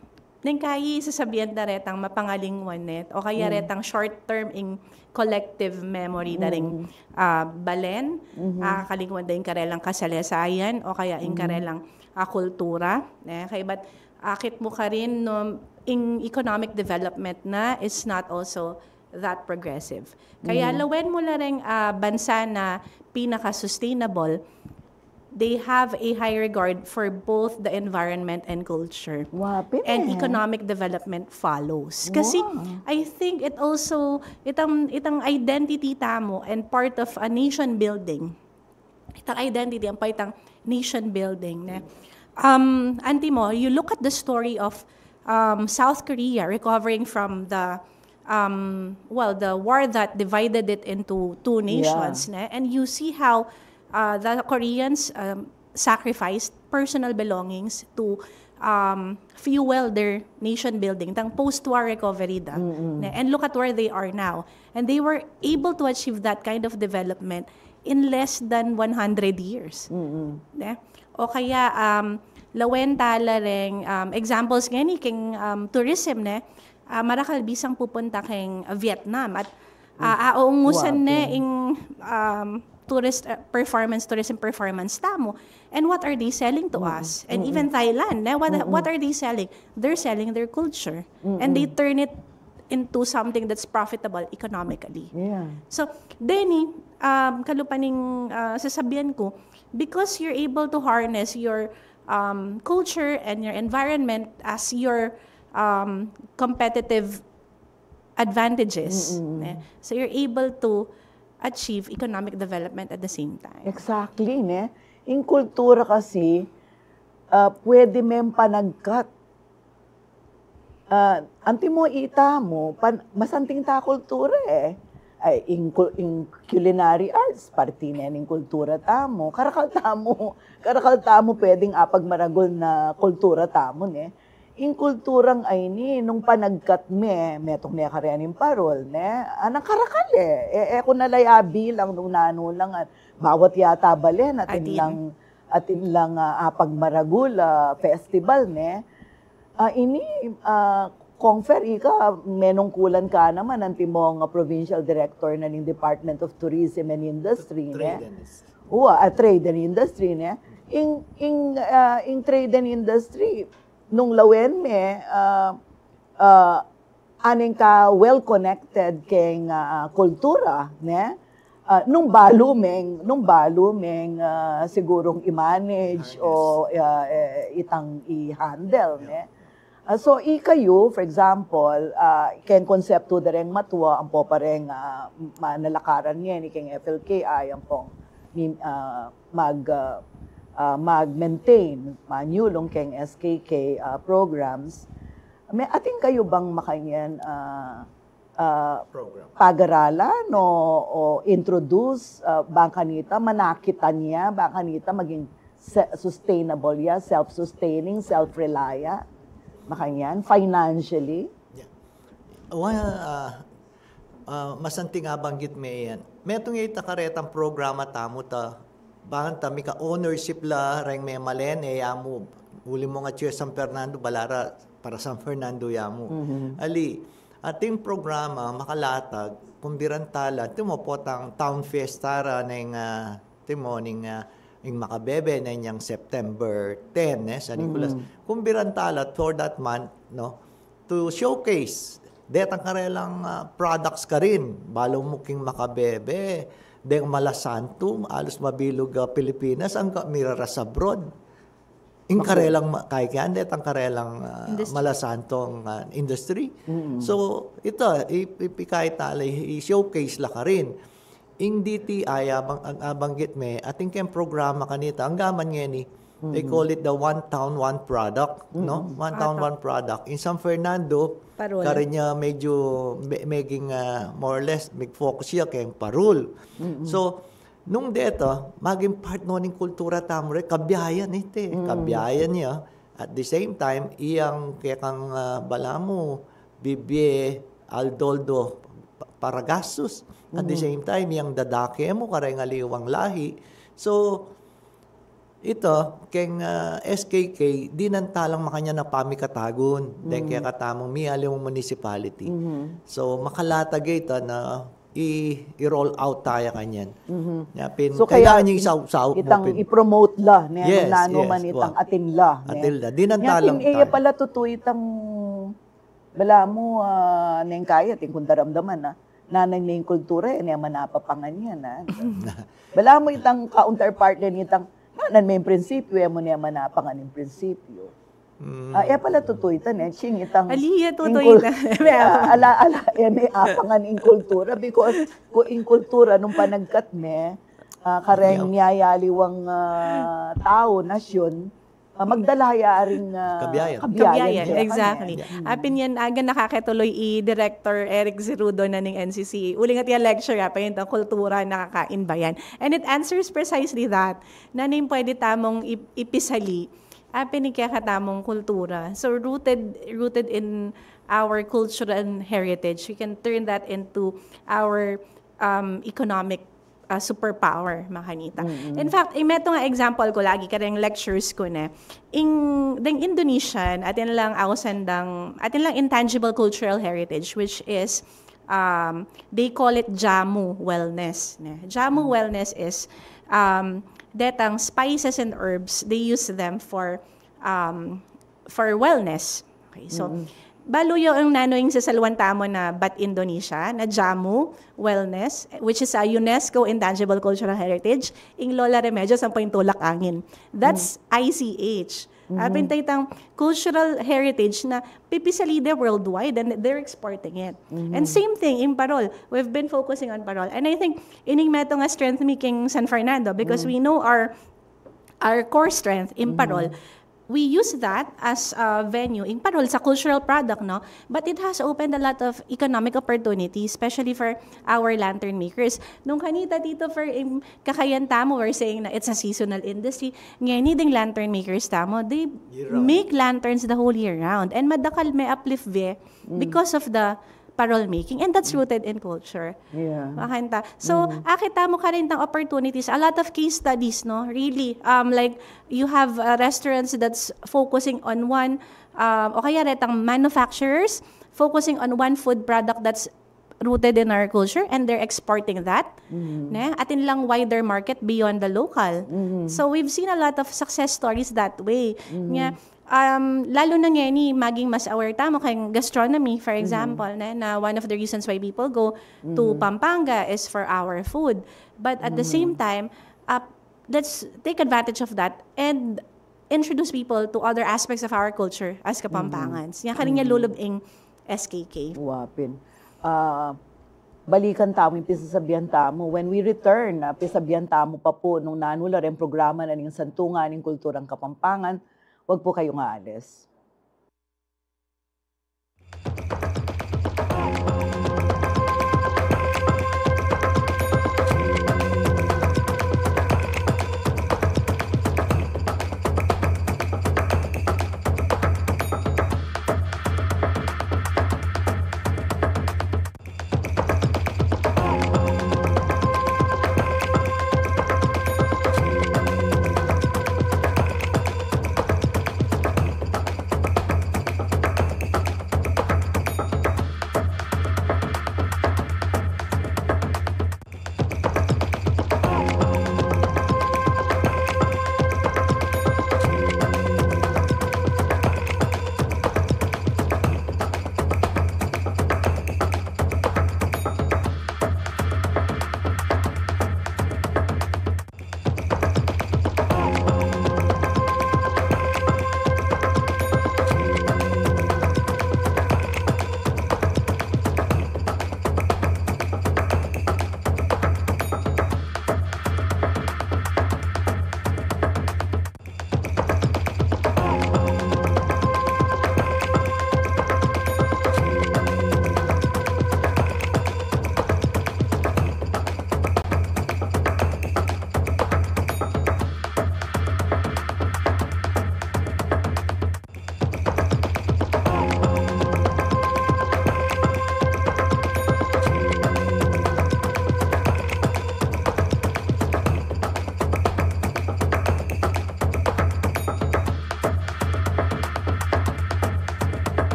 neng kai sasabian da retang mapangalingwan, ne, o kaya, mm, retang short term ing collective memory da ring, mm, ah, balen, mm-hmm, ah, kalingwan da ing karelang kasalesayan, o kaya ing, mm-hmm, karelang, ah, kultura, ne, kaya ba't akit mu karin, no, ing economic development na is not also that progressive. Kaya, mm, lawen mu la reng, ah, bansa na pinaka-sustainable, they have a high regard for both the environment and culture. Wa, pin, and, eh, economic development follows. Kasi, wa, I think it also, itang, itang identity tamu and part of a nation building itang identity, ampo itang nation building, ne? Um, antimo, you look at the story of, um, South Korea recovering from the, um, well, the war that divided it into two nations, ne? And you see how, uh, the Koreans, um, sacrificed personal belongings to, um, fuel their nation building, itang post-war recovery da. Ne? And look at where they are now. And they were able to achieve that kind of development in less than one hundred years. Ne? O kaya, um, lawen tala reng, um, examples ngeni keng, um, tourism, ne? Ah, marakal bisang pupunta keng Vietnam at, ah, aungusan ne ing, um, tourist, uh, performance, tourism performance tamu. And what are they selling to us? And even Thailand, ne? What, what are they selling? They're selling their culture. And they turn it into something that's profitable economically. Yeah. So, deni, um, kalupa ning, uh, sasabian ku, because you're able to harness your, um, culture and your environment as your, um, competitive advantages, ne? So you're able to achieve economic development at the same time. Exactly, ne? Ing kultura kasi, ah, pwede meng panagkat. Ah, antimo itamu, pan, masanting ta kultura e. Ay, ing, kul- ing culinary arts, parti ne ning kultura tamu. Karakal tamu, karakal tamu pwedeng apagmaragul na kultura tamu, ne? Ing kulturang ayni, nung panagkat me, metung ne kareng parol, ne? Anang karakal e. E, e ku na la ya bilang nung nanu lang at bawat yata balen atin lang, atin lang, ah, apagmaragul a festival, ne? Ah, ini, ah, Kong Fer, ika, menungkulan ka naman antimong, ah, provincial director na ning Department of Tourism and Industry, ne? Trade and Industry. Ua, ah, trade and industry, ne? Ing, ing, ah, ing trade and industry, nung lawen me, ah, ah, aneng ka well connected keng, ah, kultura, ne? Ah, nung balu meng, nung balu meng, ah, sigurung i-manage o, ah, eh, itang i-handle, ne? Ah, so, ikayu, for example, ah, keng konseptu da reng matua, ampo pa reng, ah, manalakaran ngeni keng F L K I, ampong, min- ah, mag, ah, ah, mag-maintain, manyulung keng S K K, ah, programs. May atin kayu bang makanyan, ah, ah, Program. Pagaralan o, o introduce, ah, bang kanita, manakitan ya, bang kanita maging se- sustainable ya, self-sustaining, self-reliant, makanyan, financially? Yeah. Well, ah, ah, masanting a banggit me yan. Metung ya ita karetang programa tamu ta, bang ta mika-ownership la reng memalen, e ya mu, uli mu nga atyu San Fernando, balu ra para San Fernando ya mu. Ali, ating programa makalatag, kumbiran tala, timo potang Town Fiesta ra neng, ah, timo ning, ah, ing makabebe neng yang September ten, eh, San Nicolas. Kumbiran tala for that month, no, to showcase detang karelang, ah, products karin. Balu mu king makabebe, deng malasantu, alus mabilug, ah, Pilipinas, angga miraras abroad. Ing karelang ma- kay kaya detang karelang, ah, Industry. Malasantong, ah, industry. So, ita, i- ipikay tala, i- i-showcase la karin. Ing D T I, abang, ang, abanggit me, atin keng programa kanita, anggaman ngeni, they call it the one town, one product, no? One town, one product. In San Fernando, Parul. Karin ya medyu me- meging, ah, more or less, mig-focus ya keng parul. So, nung deta, maging part no ning kultura tamu re, kabiayan ita, kabiayan ya. At the same time, iyang kekang, ah, balamu, bibie, aldoldo, pa- para gastus. At the same time, iyang dadake mu, kareng aliwang lahi. So, ita, keng, ah, S K K, dinan talang makanyan a pamikatagun, deng kekatamung miyaliwang municipality. So, makalatag ita na i- i-roll out taya kanyan. Ya pin, So, kaya kailangan yung isaw-saw mo itang pin. I-promote la, ne? Yes, Nanu yes, man itang wa. Atin la, ne? Atin la. Dinan Nya, talang pin, iya tayo. Pala tutu itang balamu, ah, neng kaya, atin kung daramdaman, ah, nanang ning kultura, eh, ne man napapangan yan, ah. Balamu itang counterpart na nitang, nanan me ing prinsipyu, e mu ne man napangan ing prinsipyu. Ah, e pala tutu ita, ne? Ching itang Ali, e tutu ing kul- ita. Ah, ala, ala, e me apangan ing kultura because ku ing kultura nung panagkat me, ah, kareng miyayaliwang, ah, tau, nasyun, ah, magdala ya ring, ah, kabiayan. Kabiayan, kabiayan, kaya exactly. Kanya. Apin yan, aga nakakatuloy i Director Eric Zerudo na ning N C C A. Uling at yung lecture, apa yun, kultura, nakakain ba yan? And it answers precisely that. Na ning pwede tamong ip-, ipisali. Apin ni kaya katamong kultura. So, rooted, rooted in our cultural heritage. We can turn that into our, um, economic, uh, superpower, makanita. In fact, ing metung a example ku lagi kareng lectures ku ne, ing, deng Indonesian, atin lang ausan dang, atin lang intangible cultural heritage, which is, um, they call it jamu wellness, ne? Jamu wellness is, um, detang spices and herbs, they use them for, um, for wellness. Okay, so, balu yu ing nanu ing sasaluan tamu na bat Indonesia, na jamu wellness, which is a UNESCO Intangible Cultural Heritage, ing Lola Remedios, ang paintulak angin. That's I C H. Apin taytang cultural heritage na pipisali de worldwide and they're exporting it. And same thing, in Parol. We've been focusing on Parol. And I think, ining metung a strength mi king San Fernando because we know our our core strength in Parol. We use that as a venue in Parol sa cultural product, no? But it has opened a lot of economic opportunity, especially for our lantern makers. Nung kanita dito for im, kakayan tamu, we're saying na it's a seasonal industry. Ngeni ding lantern makers tamu, they make lanterns the whole year round. And madakal me uplift ve because of the parol making, and that's rooted in culture. Yeah. Makanta. So, akit tamu kareng opportunities, a lot of case studies, no? Really, um, like, you have, uh, restaurants that's focusing on one, um, o kaya retang manufacturers focusing on one food product that's rooted in our culture and they're exporting that. Ne? Atin lang wider market beyond the local. So, we've seen a lot of success stories that way. Nga, um, lalo na ngeni, maging mas aware tamu keng gastronomy, for example, ne, na one of the reasons why people go to Pampanga is for our food. But at the same time, uh, let's take advantage of that and introduce people to other aspects of our culture as Kapampangans. Yan, karin niya lulub ing S K K. Wapin. Ah, balikan tamu ing pisasabian tamu. When we return, ah, pisabian tamu pa pu nung nanu la reng programa na ning Santungan ning Kulturang Kapampangan. Wag pu kayung aalis.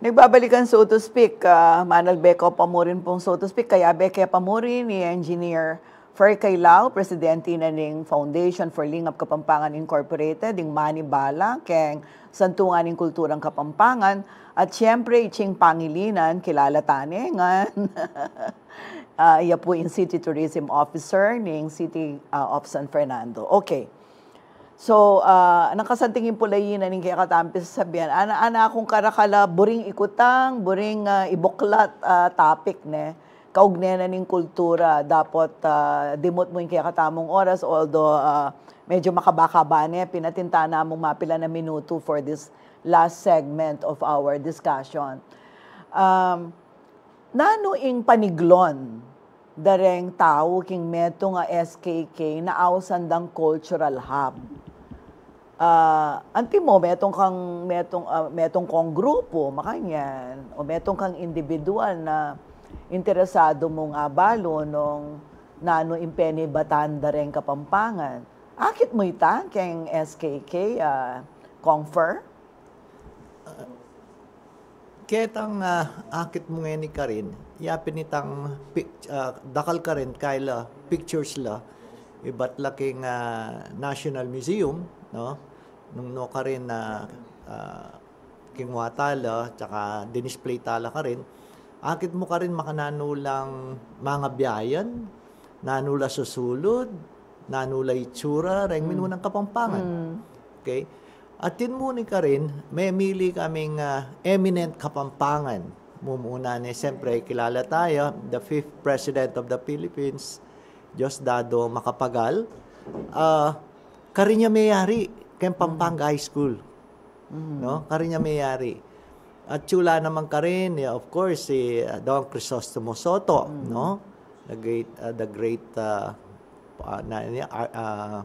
Nagbabalikan, so to speak, ah, manalbe ko pa mu rin pung, so to speak, kayabe ke pa mu rin ni Engineer Fer Cailao, presidente na ning Foundation for Lingap Kapampangan Incorporated, ing manibalang keng Santungan ning Kulturang Kapampangan, at siyempre, iting pangilinan, kilala ta ne ngan. Ah, iya pu ing City Tourism Officer ning City, ah, of San Fernando. Okay. So, ah, nang kasanting ing pulayi na ning kekatamung pisasabian, ana, ana kung karakal a buring ikutang, buring, ah, ibuklat, ah, topic, ne? Kaugne na ning kultura, dapot, ah, dimut mu ing kekatamung oras, although, ah, medyo makaba-kaba ne, pinatinta na mung mapilan a minutu for this last segment of our discussion. Um, nanu ing paniglon dareng tau king metung a S K K na ausan dang cultural hub? Ah, antimo, metung kang, metung, ah, metung kong grupu, makanyan, o metung kang individual na interesadu mung abalu nung nanu ing penibatan dareng Kapampangan. Akit mu ita keng S K K, ah, Kong Fer? Ketang, ah, akit mu ngeni karin, yapin itang pic-, ah, dakal karin, kaila pictures la, ibat la king, ah, National Museum, no? Nung nukarin na, ah, kingwa ta la, tsaka dinisplay ta la karin. Akit mu karin makananu lang mangabiayan, nanu la susulud, nanu la itsura reng minunang Kapampangan. Okay? Atin mu ni karin, memili kaming, ah, eminent Kapampangan. Mumuna ne, siyempre, kilala ta ya, the fifth President of the Philippines, Diosdado Macapagal. Ah, karin ya meyari keng Pampanga High School. No? Karin ya meyari. At atyu la naman karin, yeah, of course, si, ah, Don Crisostomo Soto, no? The great, ah, the great, ah, ah, na, ni-, ah, ah,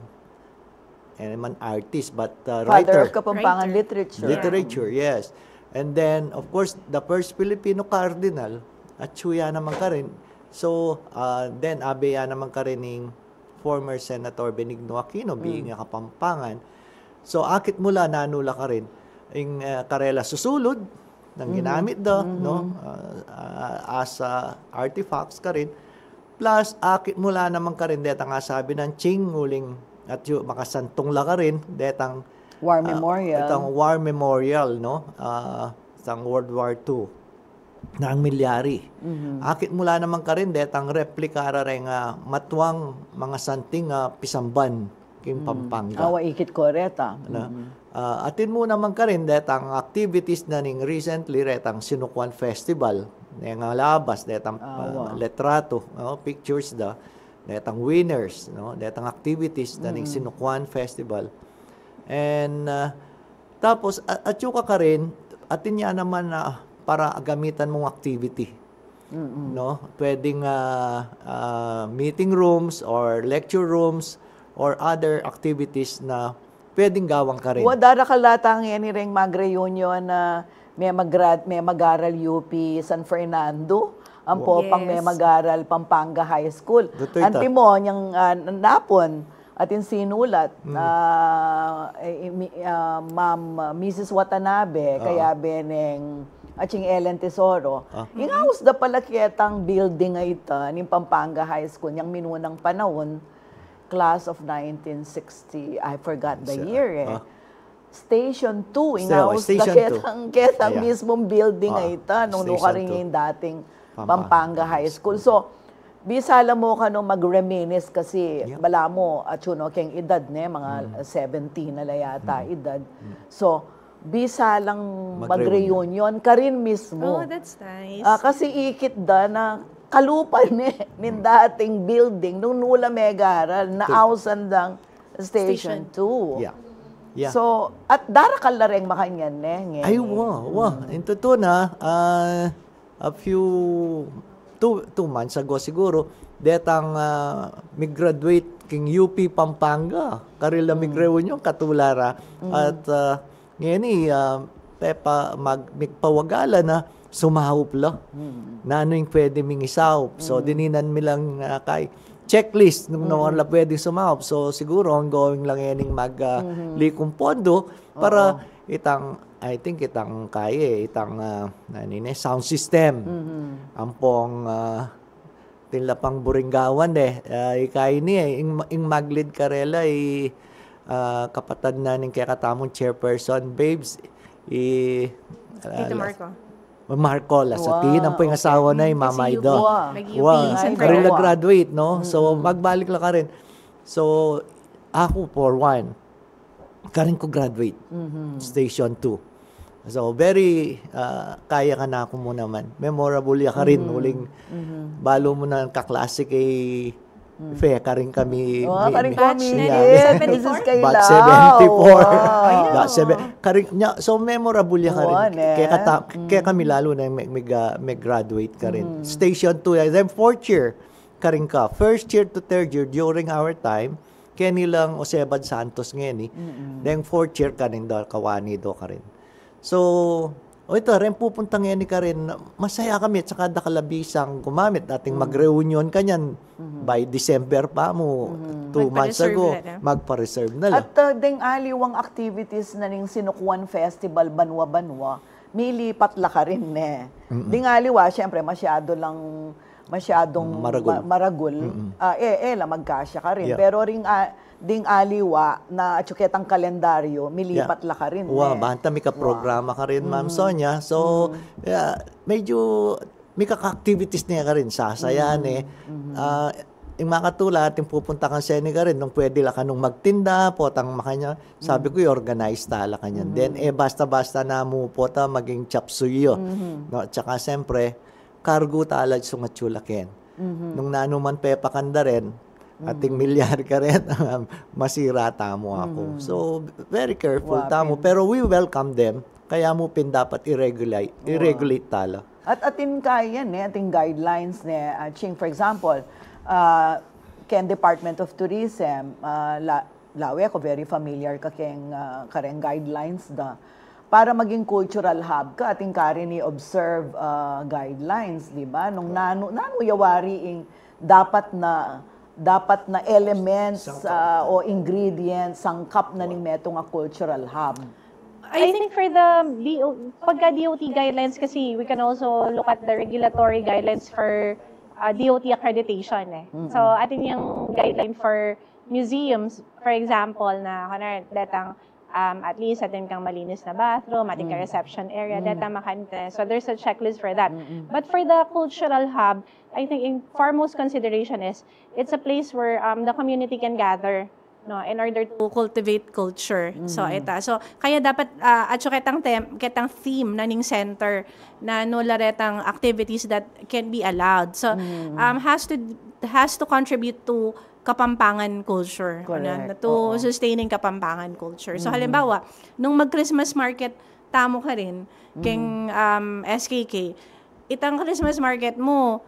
eh, naman artist, but, ah, Father writer. Of Kapampangan literature. Literature, yes. And then, of course, the first Filipino cardinal, atyu ya naman karin. So, ah, then, abe ya naman karin ing former Senator Benigno Aquino, being a Kapampangan. So, akit mu la, nanu la karin, ing, eh, karela susulud, nang ginamit da, no? Ah, ah, as, ah, artifacts karin. Plus, akit mu la naman karin, detang asabi nang ching, uling atyu makasantung la karin, detang, War ah, Memorial. Detang War Memorial, no? Ah, itang World War Two nang milyari. Akit mu la naman karin, detang replika rareng, ah, matuang mangasanting, ah, pisamban king Pampanga. Awa, ikit ko reta. Na? Ah, atin mu naman karin, detang activities na ning recently, retang Sinukuan Festival. Neng labas, detang, ah, letratu, no? Pictures da, detang winners, no? Detang activities na ning Sinukuan Festival. And, ah, tapos, a-, atyu ka karin, atin ya naman na para gamitan mung activity. No? Pwedeng, ah, ah, meeting rooms or lecture rooms or other activities na pwedeng gawan karin. Wa, darakal la tang ini reng mag-reunion na memag-grad-, memag-aral U P San Fernando, ampo pang memag-aral Pampanga High School. Tutu ita. Antimo, nyang, ah, napun, atin sinulat, ah, eh, mi-, ah, Ma'am, ah, Missus Watanabe, kayabe neng ating Ellen Tesoro. Ing aus da pala ketang building a ita, ning Pampanga High School, nyang minunang panaun, class of nineteen sixty, I forgot the year, eh. Station two, ing aus da ketang, ketang mismung building a ita, nung nukarin ing dating Pampanga High School. So, bisa la mu kanu mag-reminisce kasi, balamu, atyu no keng edad ne, mga seventy na la yata edad. So, bisa lang mag-reunion karin mismu. Oh, that's nice. Ah, kasi ikit da na kalupa ne ning dating building nung nu la megaral, na ausan dang Station two. Yeah. Yeah. So, at darakal la reng makanyan ne, ngeni. Ay, wa, wa. Ing tutu na, ah, a few, two, two months ago siguru, detang, ah, mig-graduate king U P Pampanga. Karela mig-reunion, katula ra. At, ah, ngeni, ah, pepa-, mag-, migpawagala na, sumaup la. Nanu ing pwede ming isaup? So, dininan mi lang, ah, kay checklist nung, nung la pwede sumaup. So, siguro ongoing lang yan ing mag, ah, likum pondo para itang I think itang kaya, eh, itang, ah, ano ini, sound system. Ampong, ah, tinlapang buring gawan, eh. Ah, ika ini, eh, ing, ing mag-lead karela, i, ah, kapatad na ning kekatamung chairperson, Babes, i, ah, Tito Marco. Marco Lasatin, ampo ing asawa na, i Mama Ido. Nag-U P, San Fernando. Karin la graduate, no? So, magbalik la karin. So, aku, for one, karin ku graduate, Station two. So, very, ah, kaya kanaku mu naman. Memorable ya karin, uling balu mu na kaklase kay Fe, karin kami, karin kami, batch seventy-four. Batch seventy-four. Batch seven, karin, nya, so memorable ya karin. Kaya kami lalu na mag-, mag-, ah, mag-graduate karin. Station two, eh, then fourth year, karin ka. First year to third year, during our time, keni lang Josebad Santos ngeni. Then fourth year, karin da, kawani do karin. So, o ita, ren pupunta ngeni karin, masaya kami at saka dakal a bisang gumamit. Dating mag-reunion kanyan, by December pa mu, two months ago, magpa-reserve na la. At, uh, deng aliwang activities na ning Sinukuan Festival banwa-banwa, milipat la karin, ne. Deng aliwa, siyempre, masyado lang, masyadong maragul. Ah, eh, eh, la magkasya karin. Pero ring, ah, ding aliwa na atyu ketang kalendaryo, milipat la karin, eh. Wa, banta mika programa karin, Ma'am Sonia. So, yeah, medyo mika activities ne karin, sasaya ne. Ah, ing makatula, ating pupunta kang seni karin, nung pwede la kanung magtinda, potang makanyan. Sabi ku, i-organize ta la kanyan. Then, eh, basta-basta na mu pota maging chop suey yu. No? At saka, siyempre, kargu ta la sung atyu la ken. Nung nanu man pepakanda ren, ating milyar karin, masira tamu aku. So, very careful tamu. Pero we welcome them. Kaya mu pin dapat i-regulate, i-regulate ta la. At atin kaya ne, ating guidelines ne, ah, Ching, for example, ah, ken Department of Tourism, ah, la, lawe ku very familiar ka keng, ah, kareng guidelines da. Para maging cultural hub ka, atin karin i-observe, ah, guidelines, di ba? Nung nanu, nanu ya wari ing dapat na, dapat na elements, ah, o ingredients, sangkap na ning metung a cultural hub. I think for the D O, pagka D O T guidelines kasi, we can also look at the regulatory guidelines for, uh, D O T accreditation, eh. So, atin yang guideline for museums, for example, na, kunwari, detang, um, at least atin kang malinis na bathroom, atin kang reception area, detang makanita. So, there's a checklist for that. But for the cultural hub, I think in foremost consideration is it's a place where, um, the community can gather, no, in order to cultivate culture. So, ita. So, kaya dapat, ah, atyu ketang tem-, ketang theme na ning center na nu la retang activities that can be allowed. So, um, has to, has to contribute to Kapampangan culture. Ano, to sustaining Kapampangan culture. So, halimbawa, nung mag-Christmas market tamu karin, keng, um, S K K, itang Christmas market mu,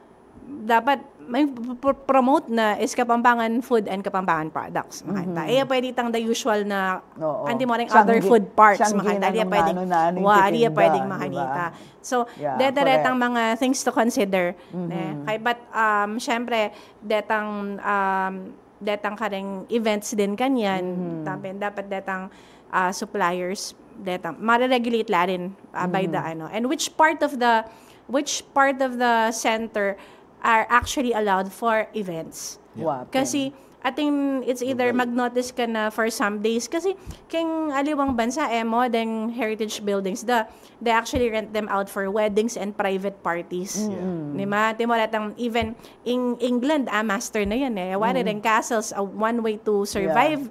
dapat may p-, p-, promote na is Kapampangan food and Kapampangan products. Makanta. E ya pwede itang the usual na anti mo ring other food parks. Makanta. E ya pwedeng, wa, e ya pwedeng makanita. So, deta retang mga things to consider. Ne? Kay, but, um, syempre, detang, um, detang kareng events din kanyan, tapin dapat detang, ah, suppliers, detang, mare-regulate la rin, ah, by the, ano, and which part of the, which part of the center are actually allowed for events. Kasi, I think it's either mag-notice ka na for some days. Kasi, keng aliwang bansa, e mo, deng heritage buildings da, they actually rent them out for weddings and private parties. Di ba? Atin mo retang, even in England, ah, master na yan, e. Wari reng castles, ah, one way to survive,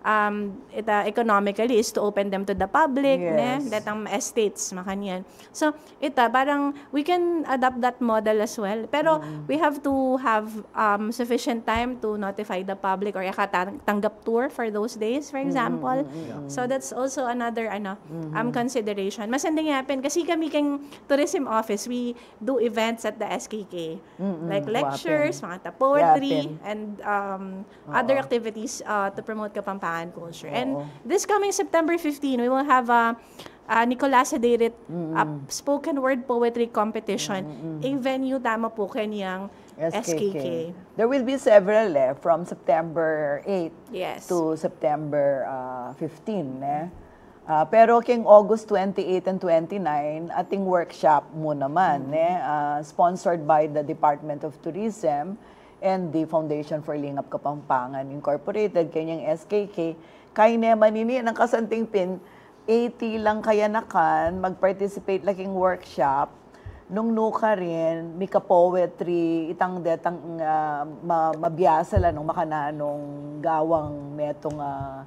um, ita, economically is to open them to the public, ne? Detang estates, makanyan. So, ita, parang we can adopt that model as well. Pero we have to have, um, sufficient time to notify the public or ika tang-, tanggap tour for those days, for example. So that's also another, ano, um, consideration. Masanding yapin kasi kami keng tourism office, we do events at the S K K. Like lectures, makanta, poetry, and, um, other activities, uh, to promote Kapampangan culture. And this coming September fifteen, we will have a, uh, Nicolas Sadirit, uh, spoken word poetry competition. Ing venue tama po kanyang S K K. There will be several, eh, from September eight to September, uh, fifteen, eh. Ah, pero keng August twenty-eight and twenty-nine, ating workshop mu naman, ne? Ah, sponsored by the Department of Tourism and the Foundation for Lingap Kapampangan Incorporated, keng S K K. Kaya naman ini, nang kasanting pin, eighty lang kayanakan, mag-participate la keng workshop, nung nukarin, mika-poetry, itang detang, ah, ma-, mabiasa la nung makananung gawang metung, ah,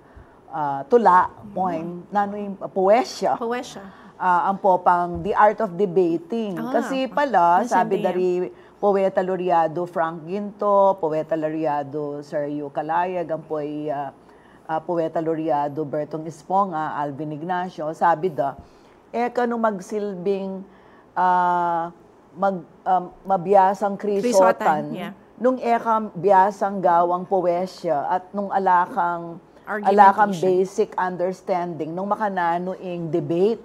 ah, tula, poem, nanu ing, ah, poesya. Poesya. Ah, ampo pang The Art of Debating. Ah, kasi pala, sabi dari Poeta Laureado Frank Ginto, Poeta Laureado Sergio Calayag, ampo i, ah, ah, Poeta Laureado Bertong Esponga, Alvin Ignacio, sabi da, e kanu magsilbing, ah, mag-, ah, mabiasang krisotan, krisotan, yeah, nung e ka biasang gawang poesya at nung ala kang, ala kang basic understanding nung makananu ing debate.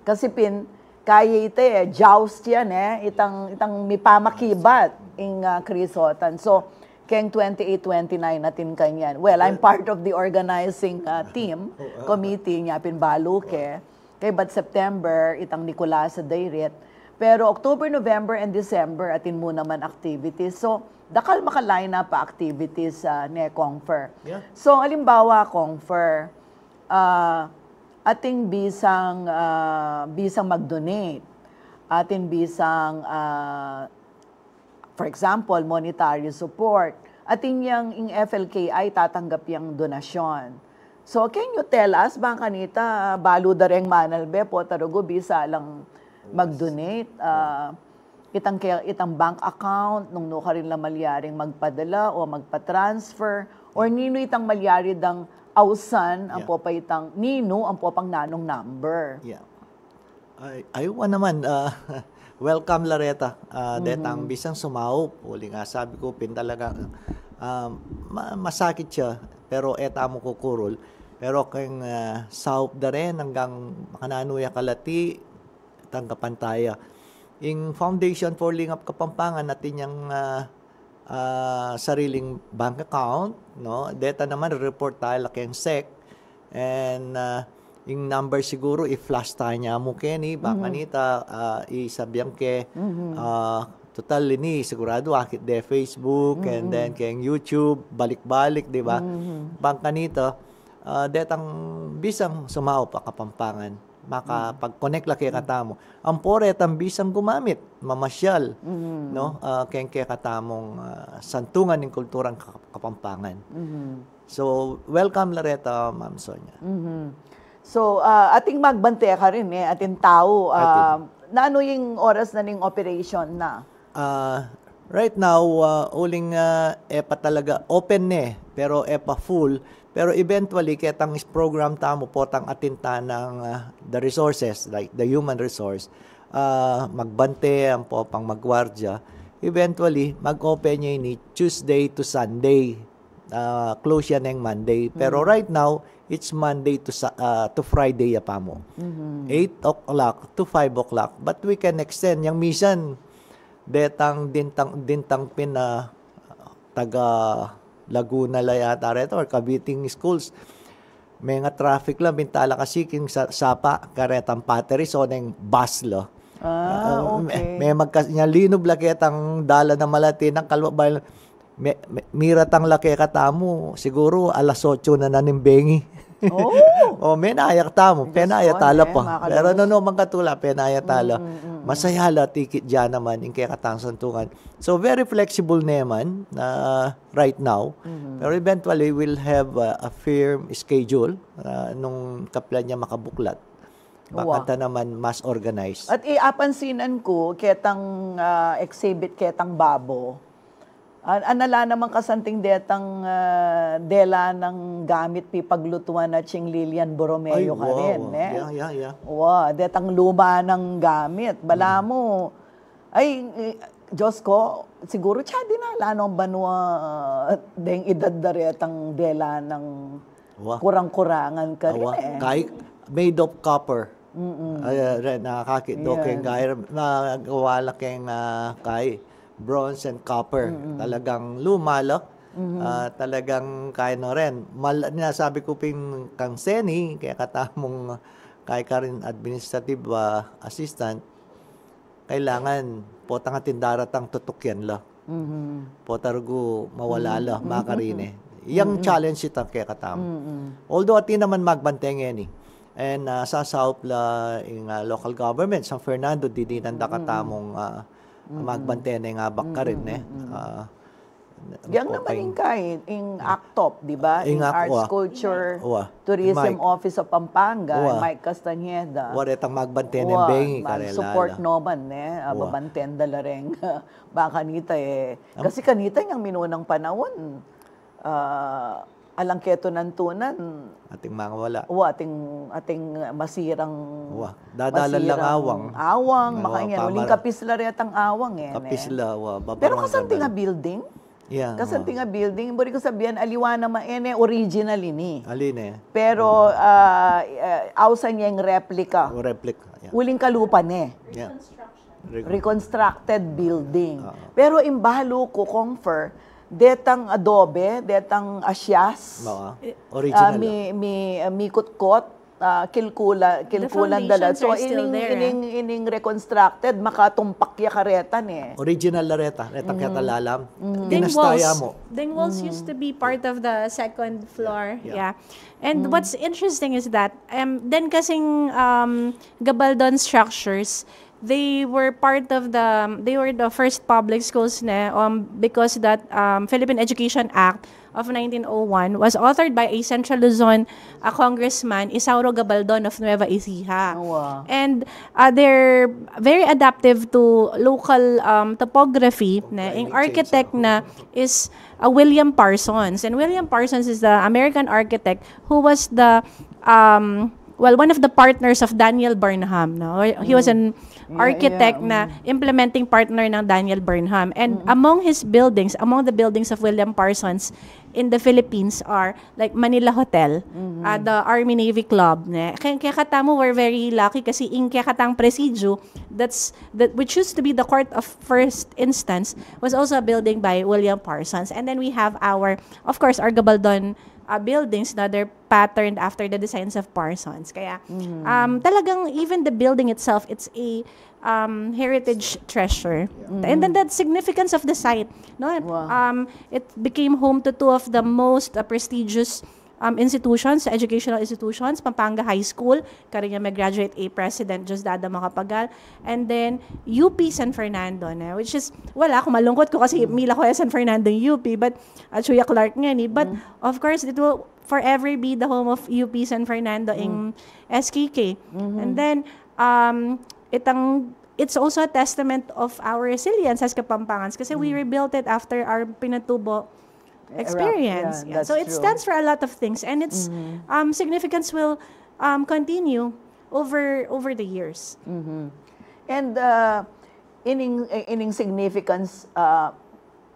Kasi pin, kaya ita e, joust yan e, itang, itang mipamakibat ing, ah, krisotan. So, keng twenty-eight, twenty-nine atin kanyan. Well, I'm part of the organizing, ah, team, committee, nya pin balu ke. Kaybat September, itang Nicolas a dairit. Pero October, November, and December, atin mu naman activities. So, dakal maka-line up a activities, ah, ne, Kong Fer. Yeah. So, alimbawa, Kong Fer, ah, atin bisang, ah, bisang mag-donate, atin bisang, ah, for example, monetary support, atin yang ing F L K I tatanggap yang donasyon. So, can you tell us, bang kanita, balu da reng manalbe, pota rugu bisa lang mag-donate, ah, itang ke-, itang bank account, nung nukarin la malyaring magpadala o magpa-transfer, or ninu itang malyari dang ausan, ampo pa itang ninu, ampo pang nanung number. Yeah. Ay, aywa naman, ah, welcome la reta, ah, detang bisang sumaup, uling sabi ku pin talaga, ah, ma-, masakit ya, pero e tamu kukurul. Pero keng, ah, saup da rin, anggang makananu ya kalati, tanggapan taya. Ing Foundation for Lingap Kapampangan, atin yang, ah, ah, sariling bank account, no? Deta naman, report taya la keng SEC. And, ah, ing number siguru, i-flash taya mu keni, bang kanita, ah, isabi yang ke, ah, total ini, siguradu akit de Facebook, and then keng YouTube, balik-balik, di ba? Bang kanita, ah, detang bisang sumaup a Kapampangan, makapag-connect la kekatamu. Ampo retang bisang gumamit, mamasyal, no? Ah, keng kekatamung, ah, santungan ning kulturang Ka-, Kapampangan. So, welcome la reta, Ma'am Sonia. So, ah, atin magbante karin e, atin tau, ah, nanu ing oras na ning operation na? Ah, right now, ah, uling, ah, e pa talaga open ne, pero e pa full. Pero eventually, ketang is program tamu, potang atin ta nang, ah, the resources, like the human resource, ah, magbante, ampo pang magwardya. Eventually, mag-open ya ini Tuesday to Sunday. Ah, close ya neng Monday. Pero right now, it's Monday to Sa-, ah, to Friday ya pamu. Eight o'clock to five o'clock. But we can extend. Yang misan, detang dintang, dintang pin, ah, taga Laguna la yata reta or Cavite schools. Menga traffic la, bintala kasi king sa-, sapa, karetang pateri, so neng bus la. Ah, ah, me-, okay. Me magkas-, nya linub la ketang dalan a malati nang kalwa, bal-, me-, me-, miratang la kekatamu, siguru alas otso na na ning bengi. Oh! O, menayak tamu, penaya tala pa. Pero no, no, mangkatula, penaya tala. Masaya la tikit dyan naman, ing kekatang santungan. So, very flexible naman, na right now. Pero eventually, we'll have, uh, a firm schedule, uh, nung kaplan ya makabuklat. Bang kanta naman mas organized. At i-, apansinan ku, ketang, ah, exhibit, ketang babo. An-, anala naman kasanting detang, ah, dela nang gamit pipaglutuan a Ching Lilian Borromeo karin, eh. Yeah, yeah, yeah. Wa, detang luma nang gamit. Balamu, ay, eh, Diyos ko, siguru tsa dinala nung banua, ah, deng edad da retang dela nang kurang-kurangan karin, eh. Kay, made of copper. Ay, ah, re-, nakakit do keng gair, nagawa la keng, ah, kay bronze and copper. Talagang luma la. Ah, talagang kaya no rin. Mal, sabi ku pin kang Seni, kaya katamung kaya ka rin administrative, ah, assistant, kailangan potang atin daratang tutukyan la. Pota rugu mawala la, makarine. Yang challenge itang kekatamu. Although atin naman magbante ngeni. And, ah, sasaup la ing, ah, local government, San Fernando, didinan da katamung, ah, magbante ne ing abak karin, eh. Ah, Yang naman ing kain, ing ACTOP, di ba? Ing Arts, Culture, Tourism Office of Pampanga, Mike Castañeda. Wa retang magbante ne ing bengi karela. Support no man, eh. Ah, babanten da la reng. Baka kanita, eh. Kasi kanita yang minunang panahon, ah, alang ketunan-tunan. Ating mangawala. Wa, ating, ating masirang, dadalan lang awang. Awang, makanyan. Uling kapis la retang awang, eh. Kapis la, wa. Pero kasanting a building? Kasanting a building, buri ku sabian, aliwa naman, eh, original ini. Alin, eh? Pero, ah, ausan ne ing replica. O, replica. Uling kalupa ne. Reconstructed building. Pero ing balu ku, Kong Fer, detang adobe, detang asyas, original. Mi, mi, mikutkot, ah, kilkula, kilkulan da la. So, ining, ining, ining reconstructed, makatumpak ya kareta ne. Original la reta, retang keta lalam. Deng walls, deng walls used to be part of the second floor. Yeah. And what's interesting is that, um, then kasing, um, Gabaldon structures, they were part of the, they were the first public schools ne, um, because that, um, Philippine Education Act of nineteen oh one was authored by a Central Luzon, a Congressman, Isauro Gabaldon of Nueva Ecija. And, uh, they're very adaptive to local, um, topography. Ne? Ing architect na is, uh, William Parsons. And William Parsons is the American architect who was the, um, well, one of the partners of Daniel Burnham. No? He was an architect na implementing partner ng Daniel Burnham. And among his buildings, among the buildings of William Parsons in the Philippines are like Manila Hotel, uh, the Army Navy Club. Ne? Kaya, kaya katamu, we're very lucky kasi ing kaya katang presidio, that's, that, which used to be the Court of First Instance, was also a building by William Parsons. And then we have our, of course, our Gabaldon, uh, buildings na they're patterned after the designs of Parsons. Kaya, um, talagang even the building itself, it's a, um, heritage treasure. And then the significance of the site, no? Um, it became home to two of the most, uh, prestigious, um, institutions, educational institutions, Pampanga High School, karin ya me-graduate a President Diosdado Macapagal, and then U P San Fernando, ne? Which is, wala, kung malungkot ku kasi mila ku ya San Fernando ing U P, but, uh, Chuya Clark ngeni, but of course, it will forever be the home of U P San Fernando ing S K K. And then, um, itang, it's also a testament of our resilience as Kapampangans kasi we rebuilt it after our Pinatubo experience. Yeah. So it stands for a lot of things and its, um, significance will, um, continue over, over the years. And, uh, ining, ining significance, uh,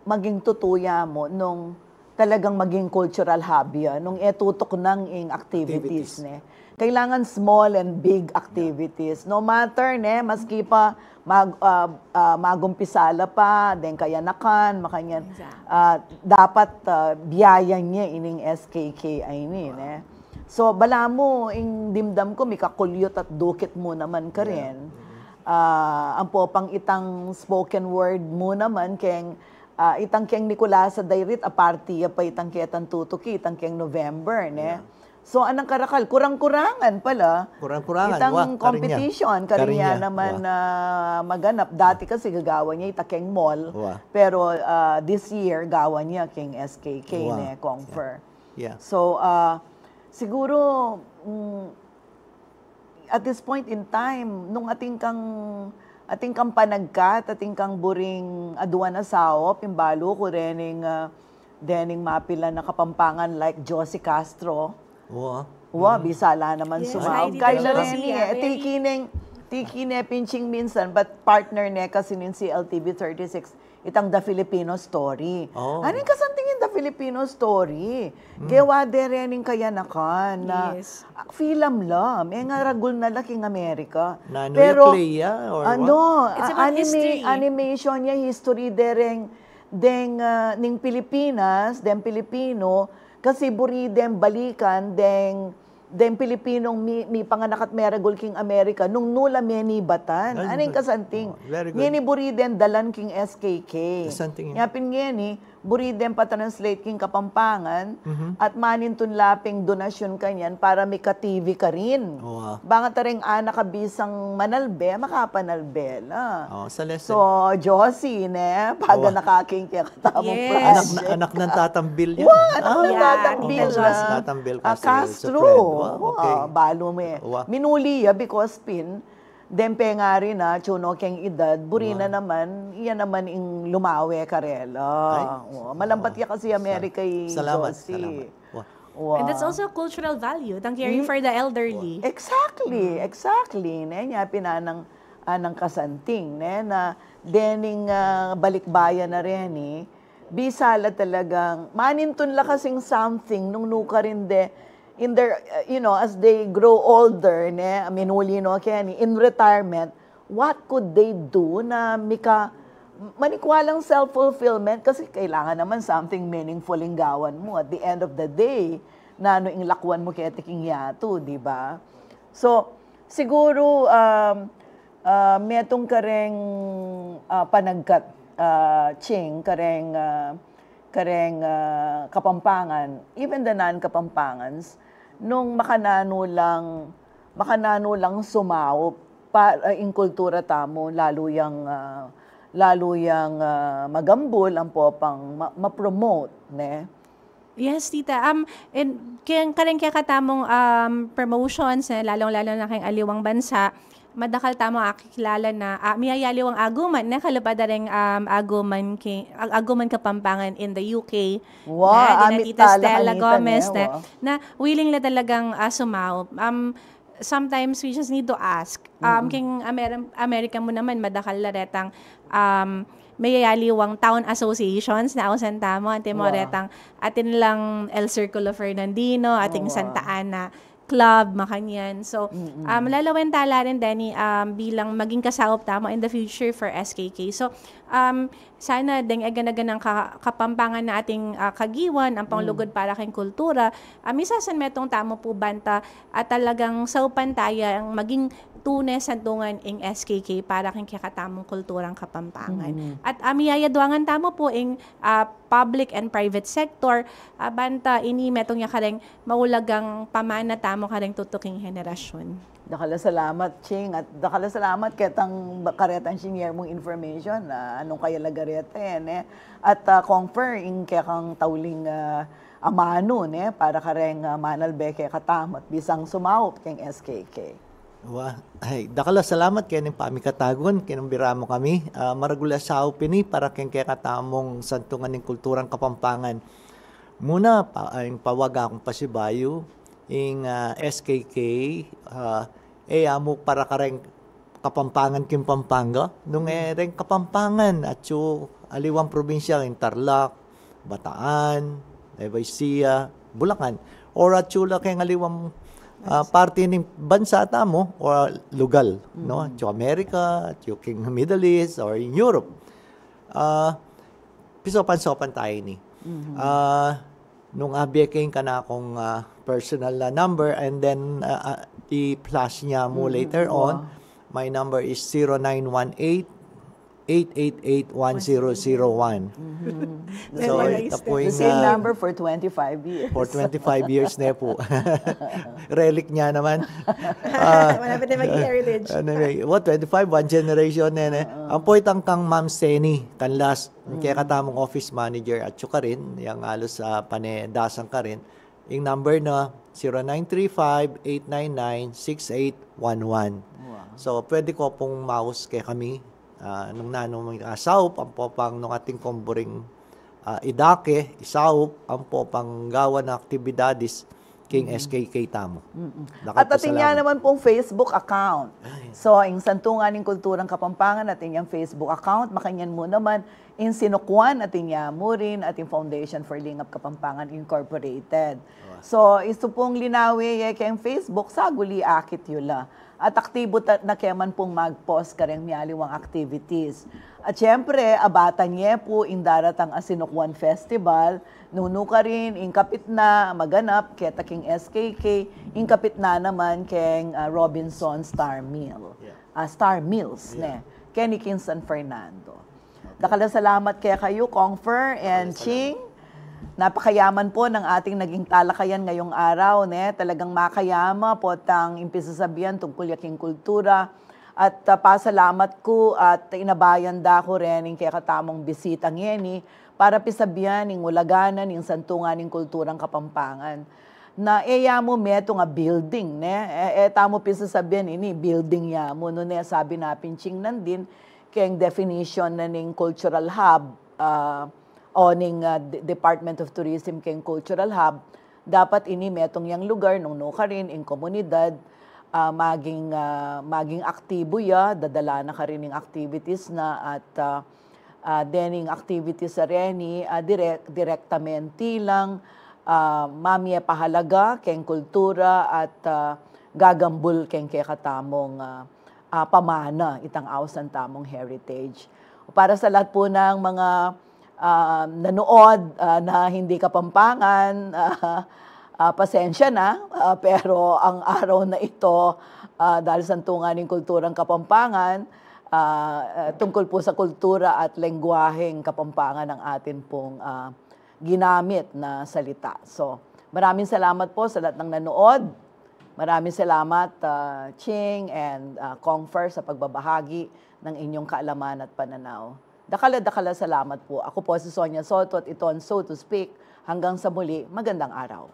maging tutu ya mu nung talagang maging cultural hub ya, nung e tutuknang ing activities, ne? Kailangan small and big activities. No matter, ne, maski pa mag-, ah, ah, magumpisa la pa, deng kayanakan, makanyan, ah, dapat, ah, biayan ne ining S K K a ini, ne? So, balamu, ing dimdam ku, mikakulyut at dukit mu naman karin. Ah, ampo pang itang spoken word mu naman, keng, ah, itang keng Nicolas a dairit, a party ya pa itang ketang tutuki, itang keng November, ne? So, anang karakal, kurang-kurangan pala. Kurang-kurangan, itang competition, karin ya naman, ah, maganap. Dati kasi gagawan ya ita keng mall, pero, ah, this year, gawan ya keng S K K, ne, Kong Fer. So, ah, siguro, mm, at this point in time, nung atin kang, atin kang panagkat, atin kang buring aduan a saup, ing balu ku dening, ah, dening mapilan a Kapampangan like Josie Castro. Wa, bisala naman sumaup. Kayla reni, eh. Tiki neng, tiki ne pinching minsan, but partner ne kasi ning C L T V thirty-six. Itang The Filipino Story. Aning kasanting ing The Filipino Story? Gewa de rening kayanakan na, ah, film la, e nga ragul na la king Amerika. Pero, play ya, or ano, animation ya, history de reng, deng, ah, ning Pilipinas, deng Pilipino, kasi buri deng balikan deng, deng Pilipinong mi, mipanganak at meragul king Amerika nung nu la menibatan. Ay, aneng kasanting? Oh, very good. Ngeni buri deng dalan king S K K. Kasanting yun. Nya pin ngeni, buri deng pa-translate king Kapampangan, at manintun la ping donasyun kanyan para mika-T V karin. Wa. Bang at areng anak a bisang manalbe, makapanalbe la. Oh, sa lesson. So, Josie, ne, paganakan king kekatamung project. Anak na, anak ng Tatang Bill yan. Wa, anak ng Tatang Bill. Tita Josie. Tatang Bill Castro. Wow, okay. Wa, balu me. Wa. Minuli ya because pin, deng pengarin na, atyu no keng edad, buri na naman, iya naman ing lumawe karela. Ay, wa, malambat ya kasi Amerika, Josie. Salamat, salamat. Wa. Wa. And that's also a cultural value, tang caring for the elderly. Exactly, exactly. Ne, nya pin anang, anang kasanting, ne, na dening, ah, balikbayan na reni, bisa la talagang, manintun la kasing something nung nukarin de, in their, uh, you know, as they grow older, ne, minuli no keni, in retirement, what could they do na mika, manikwa lang self-fulfillment, kasi kailangan naman something meaningful ing gawan mu at the end of the day, nanu ing lakwan mu keti king yatu, di ba? So, siguro, um, ah, metung kareng, ah, panagkat, ah, Ching, kareng, ah, kareng, ah, Kapampangan, even the non-Kapampangans, nung makananu lang, makananu lang sumaup pa, ah, ing kultura tamu, lalu yang, ah, lalu yang, ah, magambul, ampo pang ma-, ma-promote, ne? Yes, tita. Um, and keng, kareng kekatamung, um, promotions, eh, lalong-lalo na keng aliwang bansa, madakal tamu akikilala na, ah, miyayaliwang aguman, ne, kalupad da reng, um, aguman ke-, ag-, aguman Kapampangan in the U K. Wow, ne, dina Tita Stella Gomez, ne, wa, na willing la talagang, ah, sumaup. Um, sometimes we just need to ask. Um, keng Amer-, Amerika mu naman, madakal la retang, um, miyayaliwang town associations na ausan tamu, antimo retang, atin lang El Circulo Fernandino, ating Santa Ana Club, makanyan. So, um, lalawen tala rin, Danny, um, bilang maging kasaup tamu in the future for S K K. So, um, sana deng agan-agan a ka-, Kapampangan na ating, ah, kagiwan, ampong lugud para keng kultura, ah, misasanmetung tamu pu banta, ah, talagang saupan taya ing maging tune santungan ing S K K para keng kekatamung kulturang Kapampangan. At, ah, miyayadwangan tamu pu ing, ah, public and private sector, ah, banta ini metung ya kareng maulagang pamana tamu kareng tutuking henerasyun. Dakal a salamat, Ching, at dakal a salamat ketang ba-, karetang shinare mung information, ah, nung kayalaga reta, eh, ne? At, ah, Kong Fer, ing kekang tauling, ah, amanu, ne, para kareng, ah, manalbe kekatamu at bisang sumaup keng S K K. Wa, ay, dakal a salamat keni pamikatagun, keni bira mu kami, ah, maragul a saup ini para keng kekatamung santungan ning kulturang Kapampangan. Muna, pa, ay, pawaga kung pasibayu, ing, ah, S K K, ah, e ya mu para kareng Kapampangan king Pampanga, nung e reng Kapampangan, atyu aliwang probinsya, ing Tarlac, Bataan, Nueva Ecija, Bulacan, or atyu la keng aliwang, ah, parte ning bansa tamu, or lugal, no? Atyu America, atyu king Middle East, or in Europe. Ah, pisopan-sopan taya ini. Ah, nung abie ke ing kanakung, ah, personal na number, and then, ah, ah, i-flash nya mu later on. My number is zero nine one eight, eight eight eight, one zero zero one. So, ita pu ing, ah, the same number for twenty-five years. For twenty-five years ne pu. Relic nya naman. Ah, malapit na maging heritage. Anyway, what, twenty-five, one generation ne, ne? Ampo itang kang Ma'am Seni Canlas, kekatamung office manager, atyu karin, yang alus, ah, pane dasan karin. Ing number na zero nine three five, eight nine nine, six eight one one. Wow. So, pwede ko pung maus kekami, ah, nung nanu mang, ah, saup, ampo pang nung atin kung buring, ah, idake, isaup, ampo pang gawan na aktibidades king S K K tamu. Dakal a salamat. At atin ya naman pung Facebook account. Ay. So, ing Santungan ning Kulturang Kapampangan, atin yang Facebook account, makanyan mu naman, ing sinukuan, atin ya mu rin, atin Foundation for Lingap Kapampangan Incorporated. Wa. So, isu pung linawe ye keng Facebook, saguli akit yu la. At aktibo ta-, na ke man pung mag-post kareng mialiwang activities. At siyempre, abatan ye pu ing daratang Asinukuan Festival, nung nukarin, ing kapit na maganap, keta king S K K, ing kapit na naman keng, ah, Robinson Star Mill. Yeah. Ah, Star Mills, yeah, ne? Keni king San Fernando. Dakal a salamat kekayu, Kong Fer and Ching. Napakayaman po ng ating naging talakayan ngayong araw, ne? Talagang makayama po tang impisasabian tungkul ya king kultura. At, ah, pasalamat ku at inabayan da ku rin ing kekatamung bisita ngeni para pisabian ing ulaganan ning Santungan ning Kulturang Kapampangan. Na e ya mu metung a building, ne? E, e tamu pisasabian ini, building ya mu, nune sabi na pin Ching nandin, keng definition na ning cultural hub, ah, o ning, ah, De-, Department of Tourism keng cultural hub, dapat ini metung yang lugar nung nukarin ing komunidad, ah, maging, ah, maging aktibo ya, dadala na karin ing activities na at, ah, ah, dening activities a reni, ah, direk-, direktamente lang, ah, mamie pahalaga keng kultura at, ah, gagambul keng kekatamung, ah, ah, pamana itang ausan tamung heritage. Para sa lahat po ng mga, ah, nanood, ah, na hindi Kapampangan, ah, ah, pasensya na, ah, pero ang araw na ito, ah, dahil Santungan ning Kulturang Kapampangan, ah, ah, tungkol po sa kultura at lengguwaheng Kapampangan ang atin pong, ah, ginamit na salita. So, maraming salamat po sa lahat ng nanood. Maraming salamat, ah, Ching and, ah, Kong Fer, sa pagbabahagi ng inyong kaalaman at pananaw. Dakal a dakal a salamat po. Ako po si Sonia Soto at ito ang So to Speak. Hanggang sa muli, magandang araw.